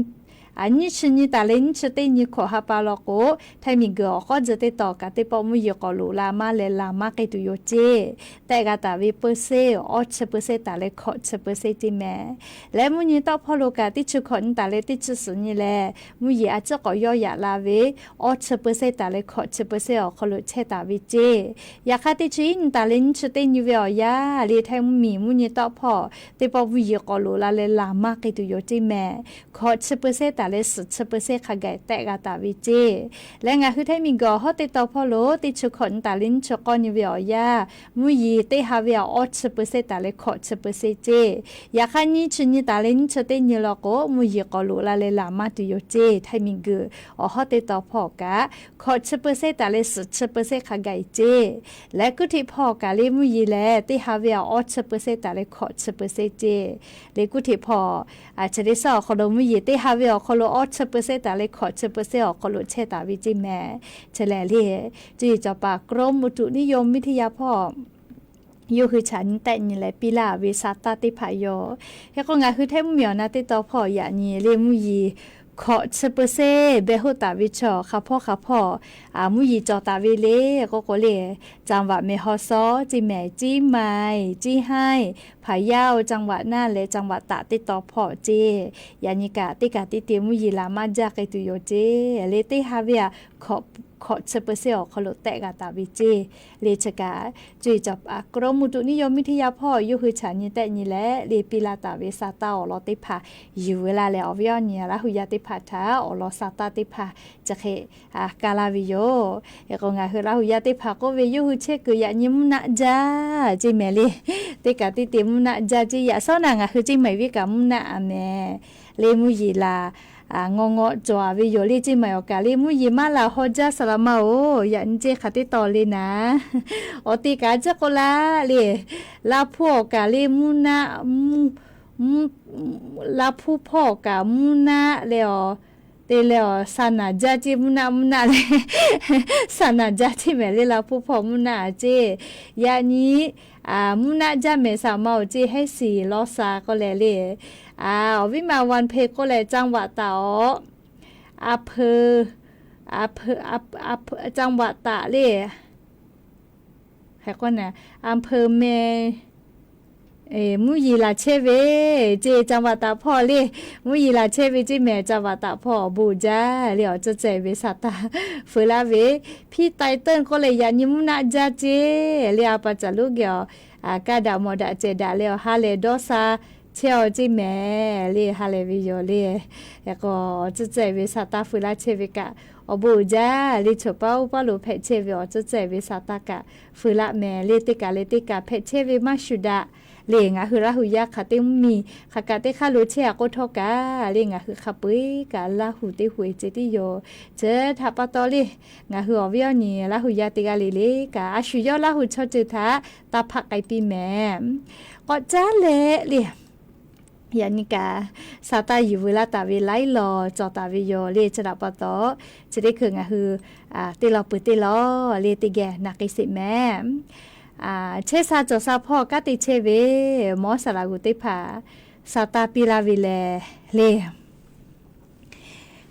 nyiˇ chi nyi taˍ leh nyiˇ chi teˇ nyi hkawꞈ ha pa law k'o, Htaiˇ miˬguiˬ awˬ k'awˇ tcuh teˇ tawn kaꞈ teˇ pawˆ mvuhˇ yeˬ k'awꞈ loꞈ la maˇ leh laˬ maˇ k'ai tuˬ yoˬ ceˇ. Tehˆ g'a taˍ ve เปอร์เซ็นต์ awˇ chi เปอร์เซ็นต์ taˍ leh hkawꞈ chi เปอร์เซ็นต์ ceˇ mehˍ. Leh mvuhˇ nyi tawˆ hpawˇ lo kaꞈ teˇ chi hkawꞈ nyi taˍ leh teˇ chi suhˍ nyi lehˬ mvuhˇ yeˬ a ciˉ k'awꞈ yawˇ yaꞈ la ve awˇ chi เปอร์เซ็นต์ taˍ leh hkawꞈ chi เปอร์เซ็นต์ awˬ hk'aw lo chehˇ taˍ ve ceˇ. Yaꞈ hk'aˇ teˇ chi iˉ nyi taˍ leh nyiˇ chi teˇ nyi ve awˬ yanˇ leh Htaiˇ mvuhˇmiˬ mvuhˇ nyi tawˆ hpawˇ teˇ pawˆ mvuhˇ yeˬ k'awꞈ loꞈ la leh laˬ maˇ k'ai tuˬ yoˬ ceˇ mehˍ. Hkawꞈ chi เปอร์เซ็นต์ taˍ leh suhˍ chi เปอร์เซ็นต์ hk'a gaˬ tehˆ g'a taˍ ve ceˇ. Leh ngaˬ hui Htaiˇ miˬguiˬ awˬ hawˉ teˇ tawn hpawˇ lo teˇ chi hkawꞈ nyi taˍ leh nyiˇ chi k'awˇ nyi ve awˬ yanˇ mvuhˇ yeˬ teˇ ha ve aꞈ awˇ chi เปอร์เซ็นต์ taˍ leh hkawꞈ chi เปอร์เซ็นต์ ceˇ. Yaꞈ hk'aˇ nyiˇ chi nyi taˍ leh nyiˇ chi teˇ nyi law k'o mvuhˇ yeˬ k'awꞈ loꞈ la leh laˬ maˇ tuˬ yoˬ ceˇ. Htaiˇ miˬguiˬ awˬ hawˉ teˇ tawn hpawˇ kaꞈ hkawꞈ chi เปอร์เซ็นต์ taˍ leh suhˍ chi เปอร์เซ็นต์ hk'a gaˬ ceˇ. Leh kuˇ htiꞈ hpawˇ kaꞈ leh mvuhˇ yeˬ lehˬ teˇ ha ve aꞈ awˇ chi เปอร์เซ็นต์ taˍ leh hkawꞈ chi เปอร์เซ็นต์ ceˇ. Leh kuˇ htiꞈ hpawˇ chi teˇ shaˉ awˬ hk'aw lo mvuhˇ yeˬ teˇ ha ve awˬ hk'aw lo awˇ chi เปอร์เซ็นต์ taˍ leh hkawꞈ chi เปอร์เซ็นต์ awˬ hk'aw lo chehˇ taˍ ve ceˇ mehˍ. Chi lehˬ leh cuˇ yiˍ cawˬ paˍ กรมอุตุนิยมวิทยา hpawˇ yawˇ hui chaꞈ nyi tehˆ nyi leh piˇ laˇ ve sa taˇ teˇ hpaˍ yoˬ. Hk'e k'o ngaˬ hui Htaiˇ mvuhˇmiˬ awˬ na teˇ tawn hpawˇ yaꞈ nyi leh mvuhˇ yeˬ hkawꞈ chi เปอร์เซ็นต์ beh hoˆ taˍ ve chaw hk'a hpawˇ hk'a hpawˇ mvuhˇ yeˬ cawˬ taˍ ve le k'oˆ k'o leh จังหวัดแม่ฮ่องสอน ceˇ mehˍ, เชียงใหม่, เชียงราย, พะเยา จังหวัดน่าน leh จังหวัดตาก teˇ tawn hpawˇ ceˇ. Yaꞈ nyi kaꞈ teˇ kaꞈ teˇ te mvuhˇ yeˬ laˬ maˇ jaˇ k'ai tuˬ yoˬ ceˇ. Leh teˇ ha ve aꞈ hkawꞈ chi เปอร์เซ็นต์ awˬ hk'aw lo tehˆ g'a taˍ ve ceˇ. Leh chi kaꞈ cuˇ yiˍ cawˬ paˍ กรมอุตุนิยมวิทยา hpawˇ yawˇ hui chaꞈ nyi tehˆ nyi leh leh piˇ laˇ taˍ ve sa taˇ awˬ lawn teˇ hpaˍ yuˬ ve laˇ leh awˬ viˉ awˬ nyi Laˇ huˍ yaˇ teˇ hpaˍ htaꞈ awˬ lawn sa taˇ teˇ hpaˍ chi hk'e ka laˇ ve yoˬ. Hk'e k'o ngaˬ hui Laˇ huˍ yaˇ teˇ hpaˍ k'oˆ ve yawˇ hui chehˇ kuiˬ yaꞈ nyi mvuhˇ naˆ jaˇ ceˇ mehˍ leh teˇ kaꞈ teˇ te mvuhˇ naˆ jaˇ ceˇ. Yaꞈ shawˉ naꞈ ngaˬ hui ceˇ mehˍ viˉ kaꞈ mvuhˇ naˆ a mehˍ. Leh mvuhˇ yeˬ laˬ ngaw ngaw cawˬ a ve yoˬ leh ceˇ mehˍ awˬ kaꞈ leh mvuhˇ yeˬ maˇ laˬ haw jaˇ saˍ laˍ ma oˬ. Yaꞈ nyi ceˇ hk'aˬ teˇ taw le naˍ. Awˬ te kaꞈ a ciˉ k'oˆ laˇ leh Laˇ hpuˇ awˬ kaꞈ leh mvuhˇ naˆ, Laˇ hpuˇ hpawˇ awˬ kaꞈ mvuhˇ naˆ leh awˬ te leh awˬ sa naˍ jaˇ ceˇ mvuhˇ naˆ mvuhˇ naˆ leh sa naˍ jaˇ ceˇ mehˍ leh Laˇ hpuˇ hpawˇ mvuhˇ naˆ a ceˇ. Yaꞈ nyi mvuhˇ naˆ jaˇ mehˍ saˍ ma oˬ ceˇ hehˉ shiˍ law sa k'oˆ leh leh awˬ viˉ ma วันเพล k'oˆ leh จังหวัดตาก awˬ อำเภอ จังหวัดตาก leh hk'e k'o naˍ อำเภอแม่ mvuhˇ yeˬ laˬ chehˇ ve ceˇ จังหวัดตาก hpawˇ leh mvuhˇ yeˬ laˬ chehˇ ve ceˇ mehˍ จังหวัดตาก hpawˇ awˬ bon jaˇ leh awˬ tcuhˇ ceh ve sa taˇ feu laˇ ve พี่ไตเติ้ล k'oˆ leh yaꞈ nyi mvuhˇ naˆ jaˇ ceˇ leh a pa caˬ lonˉ geh awˬ kaˇ daꞈ mawˬ daꞈ cehˬ daꞈ leh awˬ ha lehˬ dawˇ sha chehˇ aw ceˇ mehˍ leh ha lehˬ ve yoˬ leh. Hk'e k'o awˬ tcuhˇ ceh ve sa taˇ feu laˇ chehˇ ve kaꞈ awˬ bon uiˍ jaˇ leh choˬ paˉ oˇ paˉ lo hpehꞈ chehˇ ve awˬ tcuhˇ ceh ve sa taˇ kaꞈ feu laˇ mehˍ leh teˇ kaꞈ leh teˇ kaꞈ hpehꞈ chehˇ ve maˇ shuˍ daꞈ leh ngaˬ hui Laˇ huˍ yaˇ hk'aˬ teˇ mvuhˇ miˬ hk'aˬ kaꞈ teˇ hk'aˇ lo chehˇ a k'oˆ htawˇ kaꞈ leh ngaˬ hui hk'a peu eˬ kaꞈ Laˇ huˍ teˇ huˍ eˬ ceh tiˉ yoˬ. Chi htaꞈ pa taw leh ngaˬ hui awˬ viˉ awˬ nyi Laˇ huˍ yaˇ teˇ g'aˇ le le kaꞈ a shu yawˇ Laˇ huˍ chaw ceuˬ htaꞈ taˇ hpaˆ k'ai piˇ mehˍ. K'awꞈ caˉ leh leh Yaꞈ nyi kaꞈ, sa taˇ yuˬ veu laˇ taˍ ve laiˉ law cawˬ taˍ ve yoˬ le. Chi htaꞈ pa taw, chi teˇ hkui ngaˬ hui teˇ law peuˬ teˇ law le teˇ geh na k'ai sheˍ mehˍ. Chehˇ sha cawˬ sha hpawˇ kanˉ te chehˇ ve mawˇ saˍ laꞈ g'uˬ teˇ hpaˍ sa taˇ piˇ laˇ ve lehˬ le.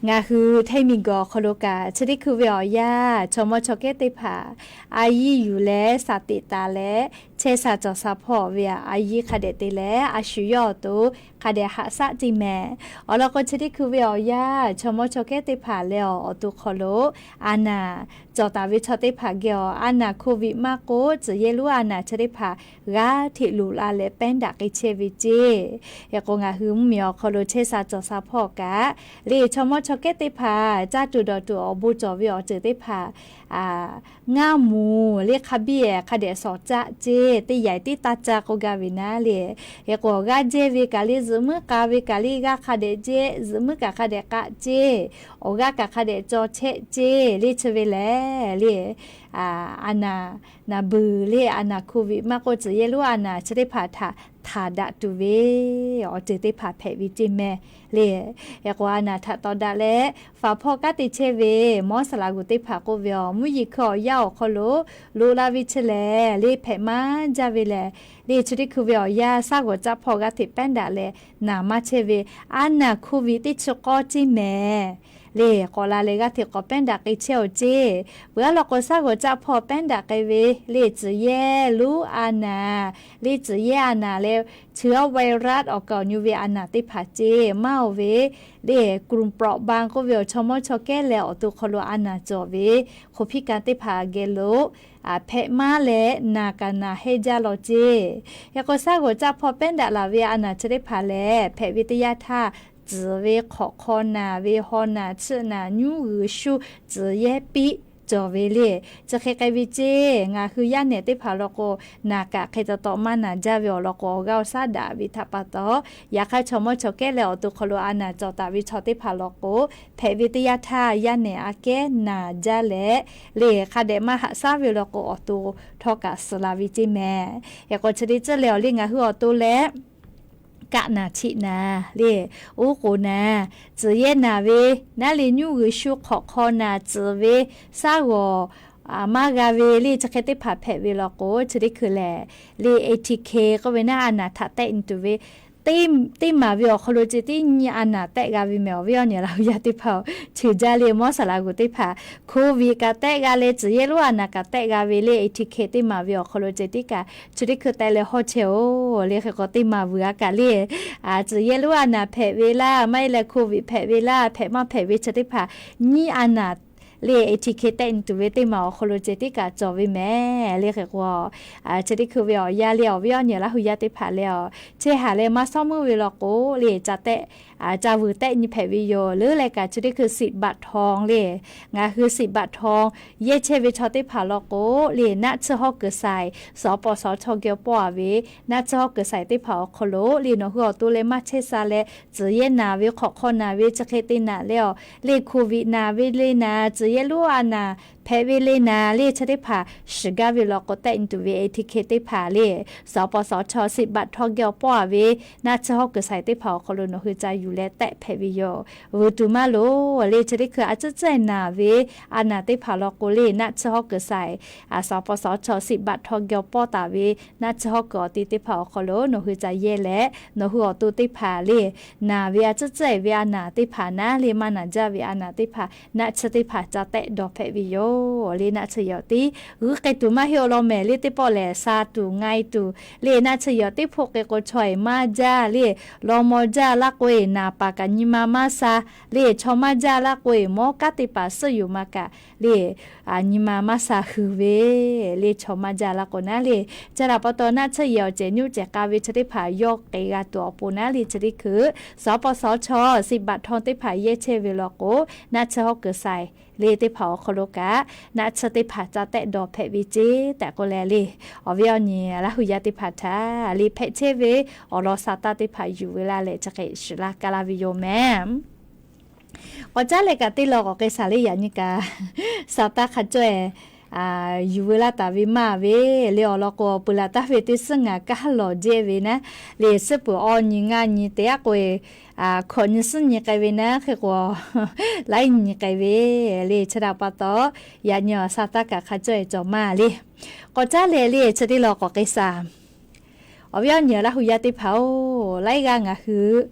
Ngaˬ hui hteˇ miˬ guiˬ awˬ hk'aw lo kaꞈ, chi teˇ hkui ve awˬ yanˇ chaw mawˇ chaw kehˉ teˇ hpaˍ a yiˇ yuˬ leh saˍ teꞈ taˍ leh, chehˇ sha cawˬ sha hpawˇ ve a yiˇ hk'a dehꞈ te leh, a shu yawˇ awˬ to hk'a dehꞈ haꞈ shaˉ teˇ mehˍ. Awˬ lawn k'o, chi teˇ hkui ve awˬ yanˇ chaw mawˇ chaw kehˉ teˇ hpaˍ leh awˬ to hk'aw lo a naˍ cawˬ taˍ ve chaw teˇ hpaˍ geh awˬ a naˍ COVID maˇ k'oˆ, tcuhˍ yehˇ lonˉ a naˍ chi teˇ hpaˍ g'aˇ hteꞈ loꞈ la leh pehˉ daꞈ k'ai chehˇ ve ceˇ. Hk'e k'o, ngaˬ hui mvuhˇ miˬ awˬ hk'aw lo chehˇ sha cawˬ sha hpawˇ kaꞈ le, chaw mawˇ chaw kehˉ teˇ hpaˍ caˇ tuˬ dawˬ tuˬ awˬ bon cawˬ ve awˬ ceuˬ teˇ hpaˍ ngaˇ muˍ le hk'a biˇ hk'a dehꞈ shawˍ caˆ ceˇ, teˇ yaiˬ tiˉ taˇ caˇ k'oˆ gaˇ ve naˉ le. Hk'e k'o, awˬ g'aˇ jehˇ ve kaꞈ le, zuhꞈ muiˉ k'a ve kaꞈ le, g'aˇ hk'a dehꞈ jehˇ, zuhꞈ muiˉ kaꞈ hk'a dehꞈ k'aˆ ceˇ, awˬ g'aˇ kaꞈ hk'a dehꞈ caw chehˆ ceˇ le. Chi ve lehˬ le, a naˍ, naˍ buiˬ le a naˍ COVID maˇ k'oˆ, tcuhˍ yehˇ lonˉ a naˍ chi teˇ hpaˍ htaꞈ htaˍ daꞈ tuˬ ve awˬ ceuˬ teˇ hpaˍ hpehꞈ ve ceˇ mehˍ le. Hk'e k'o, a naˍ htaꞈ taw daꞈ leh faˍ hpawˇ kanˉ te chehˇ ve mawˇ saˍ laꞈ g'uˬ teˇ hpaˍ k'oˆ ve, awˬ mvuhˇ yeˬ hkui awˬ yanˇ awˬ hk'aw lo loꞈ la ve chi lehˬ le, hpehꞈ maˇ jaˇ ve lehˬ le. Chi teˇ hkui ve awˬ yanˇ shaˉ g'awˬ caˆ hpawˇ g'aˇ hteꞈ pehˉ daꞈ leh naˍ maˇ chehˇ ve a naˍ COVID teˇ chi k'awˇ ceˇ mehˍ le. K'awꞈ la leh g'aˇ hteꞈ k'awꞈ pehˉ daꞈ k'ai chehˇ awˬ ceˇ. Peuˬ aˉ law k'o, shaˉ g'awˬ caˆ hpawˇ pehˉ daꞈ k'ai ve le, tcuhˍ yehˇ lonˉ a naˍ le, tcuhˍ yehˇ a naˍ leh, chi awˬ virus awˬ kaˍ awˬ nyi ve a naˍ teˇ hpaˍ ceˇ maˇ oˬ ve le, กลุ่มเปราะบาง k'oˆ ve awˬ chaw mawˇ chaw kehˉ leh awˬ to hk'aw lo a naˍ cawˬ ve hk'oˆ hpiˇ kaꞈ teˇ hpaˍ geh lo hpehꞈ maˇ leh naˍ kaꞈ naˍ hehnˇ jaˇ law ceˇ. Hk'e k'o, shaˉ g'awˬ caˆ hpawˇ pehˉ daꞈ laˬ ve a naˍ chi teˇ hpaˍ lehˬ, hpehꞈ ve teˇ yanˇ htaˇ tcuhˍ ve hk'awꞈ hk'aw naˍ ve, haw naˍ, chiˆ naˍ, nyuˇ g'uiˬ shuˇ, tcuhˍ yehˇ piˆ cawˬ ve le. Chi hk'e k'ai ve ceˇ, ngaˬ hui yaˇ nehˬ teˇ hpaˍ law k'o, naˍ kaꞈ hk'e taw taw maˇ naˍ jaˇ ve awˬ lawn k'o, awˬ g'aˇ awˬ shaˉ daꞈ ve htaꞈ pa taw, yaꞈ hk'aˇ chaw mawˇ chaw kehˉ leh awˬ to hk'aw lo a naˍ cawˬ taˍ ve chaw teˇ hpaˍ law k'o, hpehꞈ ve teˇ yanˇ htaˇ yaˇ nehˬ aꞈ kehˉ naˍ jaˇ leh le, hk'a dehꞈ maˇ haꞈ shaˉ ve law k'o, awˬ to htawˇ kaꞈ suhˍ la ve ceˇ mehˍ. Hk'e k'o, chi teˇ ceuˬ lehˬ awˬ le ngaˬ hui awˬ to leh kaˆ naˍ chiˆ naˍ le, uˉ k'oˍ naˍ, tcuhˍ yehˇ naˍ ve, naˉ le nyuˇ g'uiˬ shuˇ hk'awꞈ hk'aw naˍ tcuhˍ ve, shaˉ g'awˬ maˇ g'a ve le, chi hk'e teˇ hpaˍ hpehꞈ ve law k'o, chi teˇ hkui lehˬ le, A T K k'oˆ ve naˉ a naˍ htaꞈ tehˆ nyi tuˬ ve teˇ maˍ ve awˬ hk'aw lo ceh tiˉ nyi a naˍ tehˆ g'a ve mehˍ. Awˬ viˉ awˬ nyi Laˇ huˍ yaˇ teˇ hpaˍ-oˬ, ceuˬ jaˇ le mawˇ saˍ laꞈ g'uˬ teˇ hpaˍ COVID kaꞈ tehˆ g'a leh, tcuhˍ yehˇ lonˉ a naˍ kaꞈ tehˆ g'a ve le, A T K teˇ maˍ ve awˬ hk'aw lo ceh tiˉ kaꞈ chi teˇ hkui tehˆ leh hawˇ chehˇ-oˬ le. Hk'e k'o, teˇ maˍ vuiˬ a kaꞈ le, tcuhˍ yehˇ lonˉ a naˍ hpehꞈ ve laˇ, maˇ heˆ leh COVID hpehꞈ ve laˇ, hpehꞈ maˇ hpehꞈ ve chi teˇ hpaˍ nyi a naˍ le, A T K tehˆ nyi tuˬ ve teˇ maˍ awˬ hk'aw lo ceh tiˉ kaꞈ cawˬ ve mehˍ le. Hk'e k'o, chi teˇ hkui ve awˬ yanˇ le, awˬ viˉ awˬ nyi Laˇ huˍ yaˇ teˇ hpaˍ lehˬ, chehˇ haˍ leh maˇ shawˉ meuˇ ve law k'o le, ca tehˆ ca vuiˬ tehˆ nyi hpehꞈ ve yoˬ. Leuˉ leh kaꞈ chi teˇ hkui สิบบาททอง le, ngaˬ hui สิบบาททอง yehˇ chehˇ ve chaw teˇ hpaˍ law k'o le, naˆ tsuhˇ hawˉ kuiˬ shaiˍ สปสช. geh pawˆ a ve naˆ tsuhˇ hawˉ kuiˬ shaiˍ teˇ hpaˍ awˬ hk'aw lo le, nawˬ hui awˬ to leh maˇ chehˇ sha leh, tcuhˍ yehˇ naˍ ve, hk'awꞈ hk'aw naˍ ve, chi hk'e te naˍ leh awˬ le, COVID naˍ ve le naˍ, tcuhˍ yehˇ lonˉ a naˍ hpehꞈ ve le naˍ le, chi teˇ hpaˍ shiˍ gaˇ ve law k'o, tehˆ nyi tuˬ ve A T K teˇ hpaˍ le, สปสช. สิบบาททอง geh awˬ pawˆ a ve naˆ tsuhˇ hawˉ kuiˬ shaiˍ teˇ hpaˍ awˬ hk'aw lo nawˬ hui ca yuˬ leh tehˆ hpehꞈ ve yoˬ. Vuiˬ tuˬ maˇ loˍ le, chi teˇ hkui a tcuhˉ tcuhˉ naˍ ve a naˍ teˇ hpaˍ law k'o le, naˆ tsuhˇ hawˉ kuiˬ shaiˍ สปสช. สิบบาททอง geh awˬ pawˆ taˍ ve naˆ tsuhˇ hawˉ kuiˬ awˬ ti teˇ hpaˍ awˬ hk'aw lo nawˬ hui ca yehˇ leh, nawˬ hui awˬ to teˇ hpaˍ le, naˍ ve a tcuhˉ tcuhˉ e ve a naˍ teˇ hpaˍ naˉ le, maˇ naˍ jaˇ ve a naˍ teˇ hpaˍ naˆ tsuhˇ teˇ hpaˍ ca tehˆ dawˬ hpehꞈ ve yoˬ le. Naˆ tsuhˇ yehˬ awˬ ti g'uiˇ k'ai tuˬ maˇ heˆ awˬ lawn mehˍ le, teˇ pawˆ lehˬ sha tuˬ ngai tuˬ le. Naˆ tsuhˇ yehˬ awˬ ti hpoˆ k'e k'o, chaw eˬ maˇ jaˇ le, law maw jaˇ laˇ k'o eˬ naˍ paˍ kaꞈ nyi ma maˇ sha le, chaw maˇ jaˇ laˇ k'o eˬ mawˇ kanˉ teˇ hpaˍ suhˉ yuˬ ma kaꞈ le, nyi ma maˇ sha hui ve le, chaw maˇ jaˇ laˇ k'o naˉ le. Chi htaꞈ pa taw, naˆ tsuhˇ yehˬ awˬ cehˬ nyi cehˬ k'a ve chi teˇ hpaˍ yawˇ k'ai g'a tuˬ awˬ pon naˉ le, chi teˇ hkui สปสช. สิบบาททอง teˇ hpaˍ yehˇ chehˇ ve law k'o, naˆ tsuhˇ hawˉ kuiˬ shaiˍ le teˇ hpaˍ awˬ hk'aw lo kaꞈ naˆ tsuhˇ teˇ hpaˍ ca tehˆ dawˬ hpehꞈ ve ceˇ tehꞈ k'oˆ leh le, awˬ viˉ awˬ nyi Laˇ huˍ yaˇ teˇ hpaˍ htaꞈ le hpehꞈ chehˇ ve awˬ lawn sa taˇ teˇ hpaˍ yuˬ ve laˇ leh chi hk'e shiˍ laˇ kaˇ laˇ ve yoˬ mehˍ. K'awꞈ caˉ leh kaꞈ teˇ law k'awꞈ k'ai shaˍ le. Yaꞈ nyi kaꞈ sa taˇ hk'a cawˇ e yuˬ veu laˇ taˍ ve maˇ ve le. Awˬ lawn k'o, peuˬ laˬ taˍ ve teˇ suhˉ ngaˬ kaˇ lawˬ jehˇ ve naˉ le, suhˉ peuˬ awˬ nyi ngaˇ nyi te aˉ k'o, hkawꞈ nyi suhˉ nyi k'ai ve naˉ hk'e k'o, laiˉ nyi k'ai ve le. Chi htaꞈ pa taw, yaꞈ nyi awˬ sha taˇ kaꞈ hk'a cawˇ e cawˬ maˇ le. K'awꞈ caˉ leh le, chi teˇ law k'awꞈ k'ai shaˍ. Awˬ viˉ awˬ nyi Laˇ hu yaˇ teˇ hpaˍ-oˬ, laiˉ g'aˇ ngaˬ hui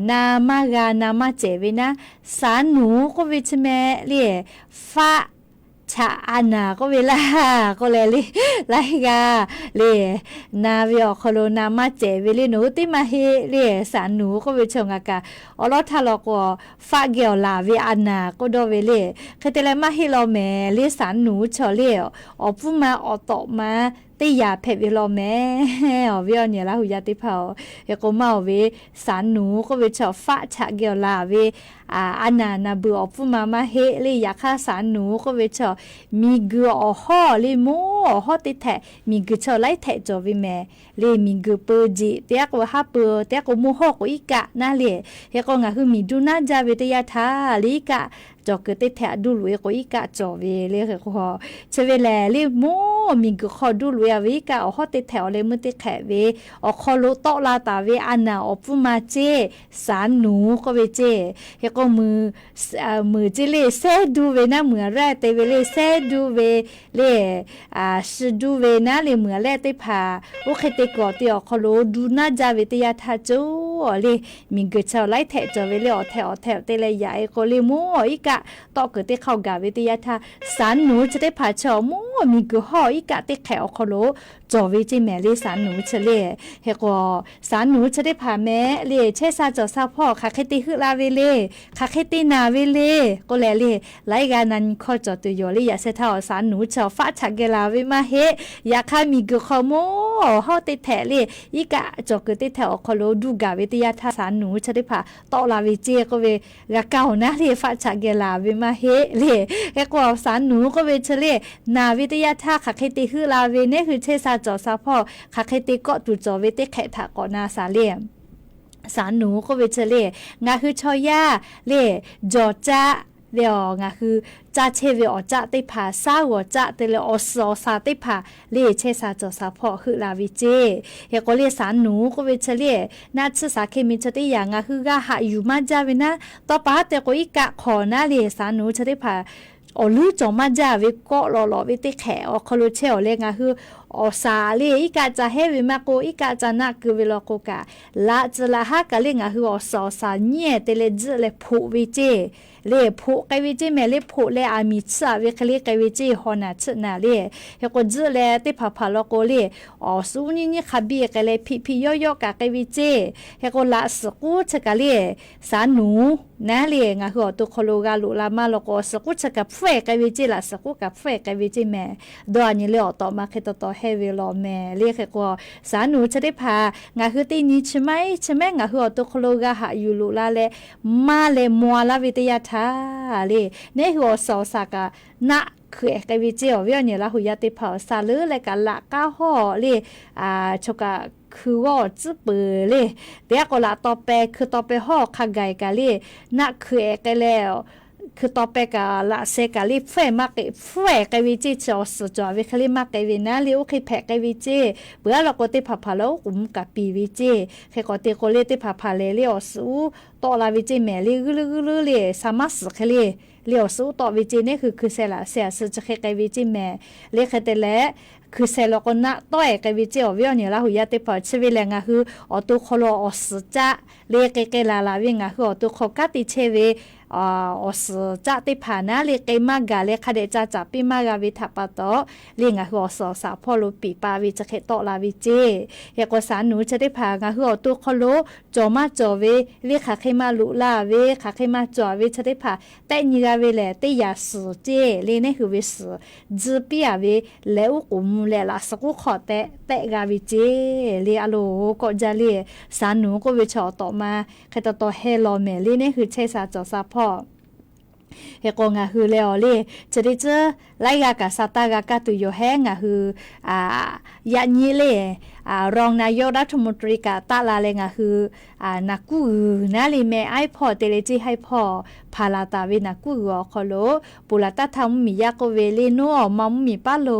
na maˇ g'a na maˇ cehˬ ve naˉ, saˍ nuˍ k'oˆ ve chi meh le, faˆ chaꞈ a naˍ k'oˆ ve laˇ k'oˆ leh le, laiˉ g'aˇ le, na ve awˬ hk'aw lo na maˇ cehˬ ve le, nawˬ hui teˇ maˇ heˆ le. Saˍ nuˍ k'oˆ ve chi ngaˬ kaꞈ awˬ lawˉ htaˇ law k'o, faˆ geh awˬ laˬ ve a naˍ k'oˆ dawˇ ve le. Hk'e te leh maˇ heˆ law mehˍ le, saˍ nuˍ chaw le, awˬ pfuhˇ ma awˬ tawꞈ ma teˇ yanˇ hpehꞈ ve law mehˍ. Awˬ viˉ awˬ nyi Laˇ hu yaˇ teˇ hpaˍ-oˬ, hk'e k'o maˇ oˬ ve, saˍ nuˍ k'oˆ ve chaw faˆ chaꞈ geh awˬ laˬ ve a naˍ naˍ beuꞈ awˬ pfuhˇ ma maˇ heˆ le. Yaꞈ hk'aˇ saˍ nuˍ k'oˆ ve chaw miˬguiˬ awˬ hawˉ le, moˇ awˬ hawˉ teˇ htehꞈ miˬguiˬ chaw laiˉ htehꞈ cawˬ ve mehˍ le. Miˬguiˬ peu jeꞈ te aˉ k'o, haˉ peu te aˉ k'o, moˇ hawˉ k'o iˉ kaˆ naˉ le. Hk'e k'o ngaˬ hui miˬ duˇ naˉ jaˇ ve teˇ yanˇ htaˇ le, iˉ kaˆ cawˬ kuiˬ teˇ htehꞈ duˇ loꞈ e k'o iˉ kaˆ cawˬ ve le. Hk'e k'o, chi ve lehˬ le, moˇ miˬguiˬ hk'aw duˇ loꞈ e a ve iˉ kaˆ awˬ hawˉ teˇ htehꞈ awˬ leh meuˇ teˇ hk'ehꞈ ve awˬ hk'aw lo tawˆ la taˍ ve a naˍ awˬ pfuhˇ ma ceˇ, saˍ nuˍ k'oˆ ve ceˇ. Hk'e k'o, meuˍ ceˇ le, sehˉ duˇ ve naˉ, meuˍ a rehˇ te ve le, sehˉ duˇ ve le, shi duˇ ve naˉ le, meuˍ a rehˇ teˇ hpaˍ oˇ hk'e te kuiˬ awˬ te awˬ hk'aw lo duˇ naˉ jaˇ ve teˇ yanˇ htaˇ cawˬ le, miˬguiˬ chaw laiˉ htehꞈ cawˬ ve le. Awˬ htehꞈ awˬ htehꞈ te leh yaꞈ e k'o le, moˇ iˉ kaˆ tawˆ kuiˬ teˇ hk'aˇ gaˬ ve teˇ yanˇ htaˇ, saˍ nuˍ chi teˇ hpaˍ chaw moˇ miˬguiˬ hawˉ iˉ kaˆ teˇ hk'ehꞈ awˬ hk'aw lo cawˬ ve ceˇ mehˍ le, saˍ nuˍ chi le. Hk'e k'o, saˍ nuˍ chi teˇ hpaˍ mehˍ le, chehˇ sha cawˬ sha hpawˇ hk'aˬ hk'e te heuˆ la ve le, hk'aˬ hk'e te naˍ ve le k'oˆ leh le, laiˉ g'aˇ na nyi hkawˇ cawˬ tuˬ yoˬ le. Yaꞈ sheh htaˇ awˬ saˍ nuˍ chi awˬ faˆ chaꞈ geh laˬ ve maˇ heˆ. Yaꞈ hk'aˇ miˬguiˬ hk'aw moˇ awˬ hawˉ teˇ htehꞈ le, iˉ kaˆ cawˬ kuiˬ teˇ htehꞈ awˬ hk'aw lo duˇ gaˬ ve teˇ yanˇ htaˇ saˍ nuˍ chi teˇ hpaˍ tawˆ la ve ceˇ k'oˆ ve, g'a kaˇ awˬ naˉ le, faˆ chaꞈ geh laˬ ve maˇ heˆ le. Hk'e k'o, saˍ nuˍ k'oˆ ve chi le, naˍ ve teˇ yanˇ htaˇ hk'aˬ hk'e te heuˆ la ve, neˉ hui chehˇ sha cawˬ sha hpawˇ hk'aˬ hk'e te kawˆ tuˬ cawˬ ve teˇ hk'ehꞈ htaꞈ k'awꞈ na shaˍ le. Saˍ nuˍ k'oˆ ve chi le, ngaˬ hui chaw yaˇ le, jawˬ caˆ le, ngaˬ hui caˇ chehˇ ve awˬ caˆ teˇ hpaˍ, shaˉ g'awˬ caˆ te leh awˬ suhˍ awˬ shaˍ teˇ hpaˍ le, chehˇ sha cawˬ sha hpawˇ heuˆ la ve ceˇ. Hk'e k'o le, saˍ nuˍ k'oˆ ve chi le, naˆ tsuhˇ shaˍ hk'e mi chi teˇ yanˇ ngaˬ hui g'a haꞈ yuˬ maˇ jaˇ ve naˉ, tawˇ pa haˉ te k'o iˉ kaˆ hk'awꞈ naˉ le, saˍ nuˍ chi teˇ hpaˍ awˬ leuˉ cawˬ maˇ jaˇ ve kawˆ lawꞈ lawꞈ ve teˇ hk'ehꞈ awˬ hk'aw lo chehˇ awˬ leh ngaˬ hui awˬ shaˍ le iˉ kaˆ ca hehˉ ve maˇ k'oˆ, iˉ kaˆ ca naˆ keu ve law k'o kaꞈ, laꞈ tcuh laꞈ haˉ kaꞈ le ngaˬ hui awˬ suhˍ awˬ shaˍ nyiˉ te leh tzuhˆ leh hpoꞈ ve ceˇ. Le hpoꞈ k'ai ve ceˇ mehˍ le, hpoꞈ leh aˬ miˍ tsuhˇ a ve hk'e le k'ai ve ceˇ, haw naˬ tsuhˆ naˬ le. Hk'e k'o tzuhˆ leh teˇ hpaˍ hpaˍ law k'o le, awˬ suhˍ uˉ nyiˇ nyiˇ hk'a biˇ k'ai leh hpiꞈ hpiꞈ yawˇ yawˆ kaꞈ k'ai ve ceˇ. Hk'e k'o laꞈ suhˍ k'uˉ chi kaꞈ le, saˍ nuˍ naˉ le ngaˬ hui awˬ to hk'aw lo g'a loꞈ la maˇ law k'o, awˬ suhˍ k'uˉ chi kaꞈ hpfuhˇ e k'ai ve ceˇ, laꞈ suhˍ k'uˉ kaꞈ hpfuhˇ e k'ai ve ceˇ mehˍ. Dawˇ a nyi le awˬ tawꞈ ma hk'e taw taw hehˇ ve law mehˍ le. Hk'e k'o, saˍ nuˍ chi teˇ hpaˍ ngaˬ hui teˇ nyi chi maiˉ chi maiˉ ngaˬ hui awˬ to hk'aw lo g'a haꞈ yuˬ loꞈ la leh, maˇ leh maw laˇ ve teˇ yanˇ htaˇ le, neˉ hui awˬ suhˍ awˬ shaˍ kaꞈ naˆ hkui e k'ai ve ceˇ. Awˬ viˉ awˬ nyi Laˇ hu yaˇ teˇ hpaˍ awˬ shaˍ leuˉ leh kaꞈ laꞈ k'aˉ hawˉ le, chaw kaꞈ hkui g'awˇ tcuhˉ peuˬ le, teˇ g'aˇ k'o laꞈ taw peh hkui taw peh hawˉ hk'a gaˬ kaꞈ le, naˆ hkui e k'ai leh, hkui taw peh kaꞈ laꞈ sheh kaꞈ le hpfuhˇ e maˇ k'ai, hpfuhˇ e k'ai ve ceˇ. Chi awˬ suhˍ cawˬ ve hk'e le maˇ k'ai ve naˉ le, oˇ hk'e hpehꞈ k'ai ve ceˇ. Peuˬ a law k'o teˇ hpaˍ hpaˍ leh oˉ k'oˍ mvuh kaꞈ piˍ ve ceˇ. Hk'e k'awꞈ te k'o le teˇ hpaˍ hpaˍ lehˬ le awˬ suhˍ uˉ tawˆ la ve ceˇ mehˍ le, g'uiˇ leuˉ g'uiˇ leuˉ le, shaˍ maˇ suhˍ hk'e le, le awˬ suhˍ uˉ tawˆ ve ceˇ. Neˉ hui hkui sheh laꞈ sheh a suh chi hk'e k'ai ve ceˇ mehˍ. Le hk'e te leh, hkui sheh law k'o naˆ tawˆ e k'ai ve ceˇ. Awˬ viˉ awˬ nyi Laˇ hu yaˇ teˇ hpaˍ chi ve lehˬ ngaˬ hui awˬ to hk'aw lo awˬ suhˍ caˆ le k'ai k'ai laˬ laˬ ve ngaˬ hui awˬ to hk'aw kanˉ te chehˇ ve awˬ suhˍ caˆ teˇ hpaˍ naˉ le k'ai maˇ gaˬ leh hk'a dehꞈ ca caˍ piˇ maˇ g'a ve htaꞈ pa taw, le ngaˬ hui awˬ suhˍ awˬ shaˍ hpawˇ lo piˍ pa ve chi hk'e tawˆ la ve ceˇ. Hk'e k'o saˍ nuˍ chi teˇ hpaˍ ngaˬ hui awˬ to hk'aw lo cawˬ maˇ cawˬ ve, venˇ hk'aˬ hk'e maˇ loꞈ laˇ ve, hk'aˬ hk'e maˇ cawˬ ve chi teˇ hpaˍ tehˆ nyi g'a ve lehˬ, teˇ yanˇ suhˍ ceˇ le, neˉ hui ve suhˍ tzuh piˇ a ve lehˬ, oˉ k'oˍ mvuh leh laꞈ suhˍ k'uˉ hk'aw tehˆ tehˆ g'a ve ceˇ le. A loˍ k'awꞈ jaˇ le, saˍ nuˍ k'oˆ ve chi awˬ tawꞈ ma hk'e taw taw heh law mehˍ le, neˉ hui chehˇ sha cawˬ sha hpawˇ Hk'e k'o ngaˬ hui leh awˬ le, chi teˇ ceuˬ laiˉ g'aˇ kaꞈ sa taˇ g'a kaˇ tuˬ yoˬ hehˉ. Ngaˬ hui yaꞈ nyi le, รองนายกรัฐมนตรี kaꞈ taˆ la leh ngaˬ hui naˍ kuˉ g'uiˬ naˉ le meh, iPod te leh ceˇ, iPod hpaˍ laˬ taˍ ve naˍ kuˉ g'uiˬ awˬ hk'aw lo ponˬ laˬ taˇ htaˇ mvuhˇmiˬ yaˇ k'oˆ ve le, nawˉ awˬ ma mvuhˇmiˬ paˉ lo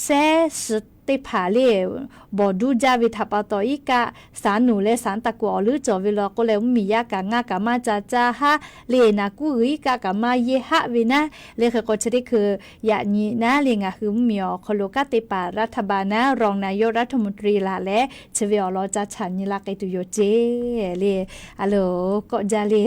sehˉ suhˍ teˇ hpaˍ le bawˬ duˇ jaˇ ve htaꞈ pa taw, iˉ kaˆ สารหนู leh สารตะกั่ว awˬ leuˉ cawˬ ve law k'oˆ leh, mvuhˇmiˬ yaˇ kaꞈ ngaˇ kaꞈ maˇ ca caˇ haˉ le, naˍ kuˉ g'uiˬ iˉ kaˆ kaꞈ maˇ yehˇ haˆ ve naˉ le. Hk'e k'o chi teˇ hkui yaꞈ nyi naˉ le ngaˬ hui mvuhˇmiˬ awˬ hk'aw lo kanˉ te paˍ รัฐบาล naˉ รองนายกรัฐมนตรี laˬ leh chi ve awˬ lawn ca chaꞈ nyi la k'ai tuˬ yoˬ ceˇ le. A loˬ, kawˆ jaˇ le.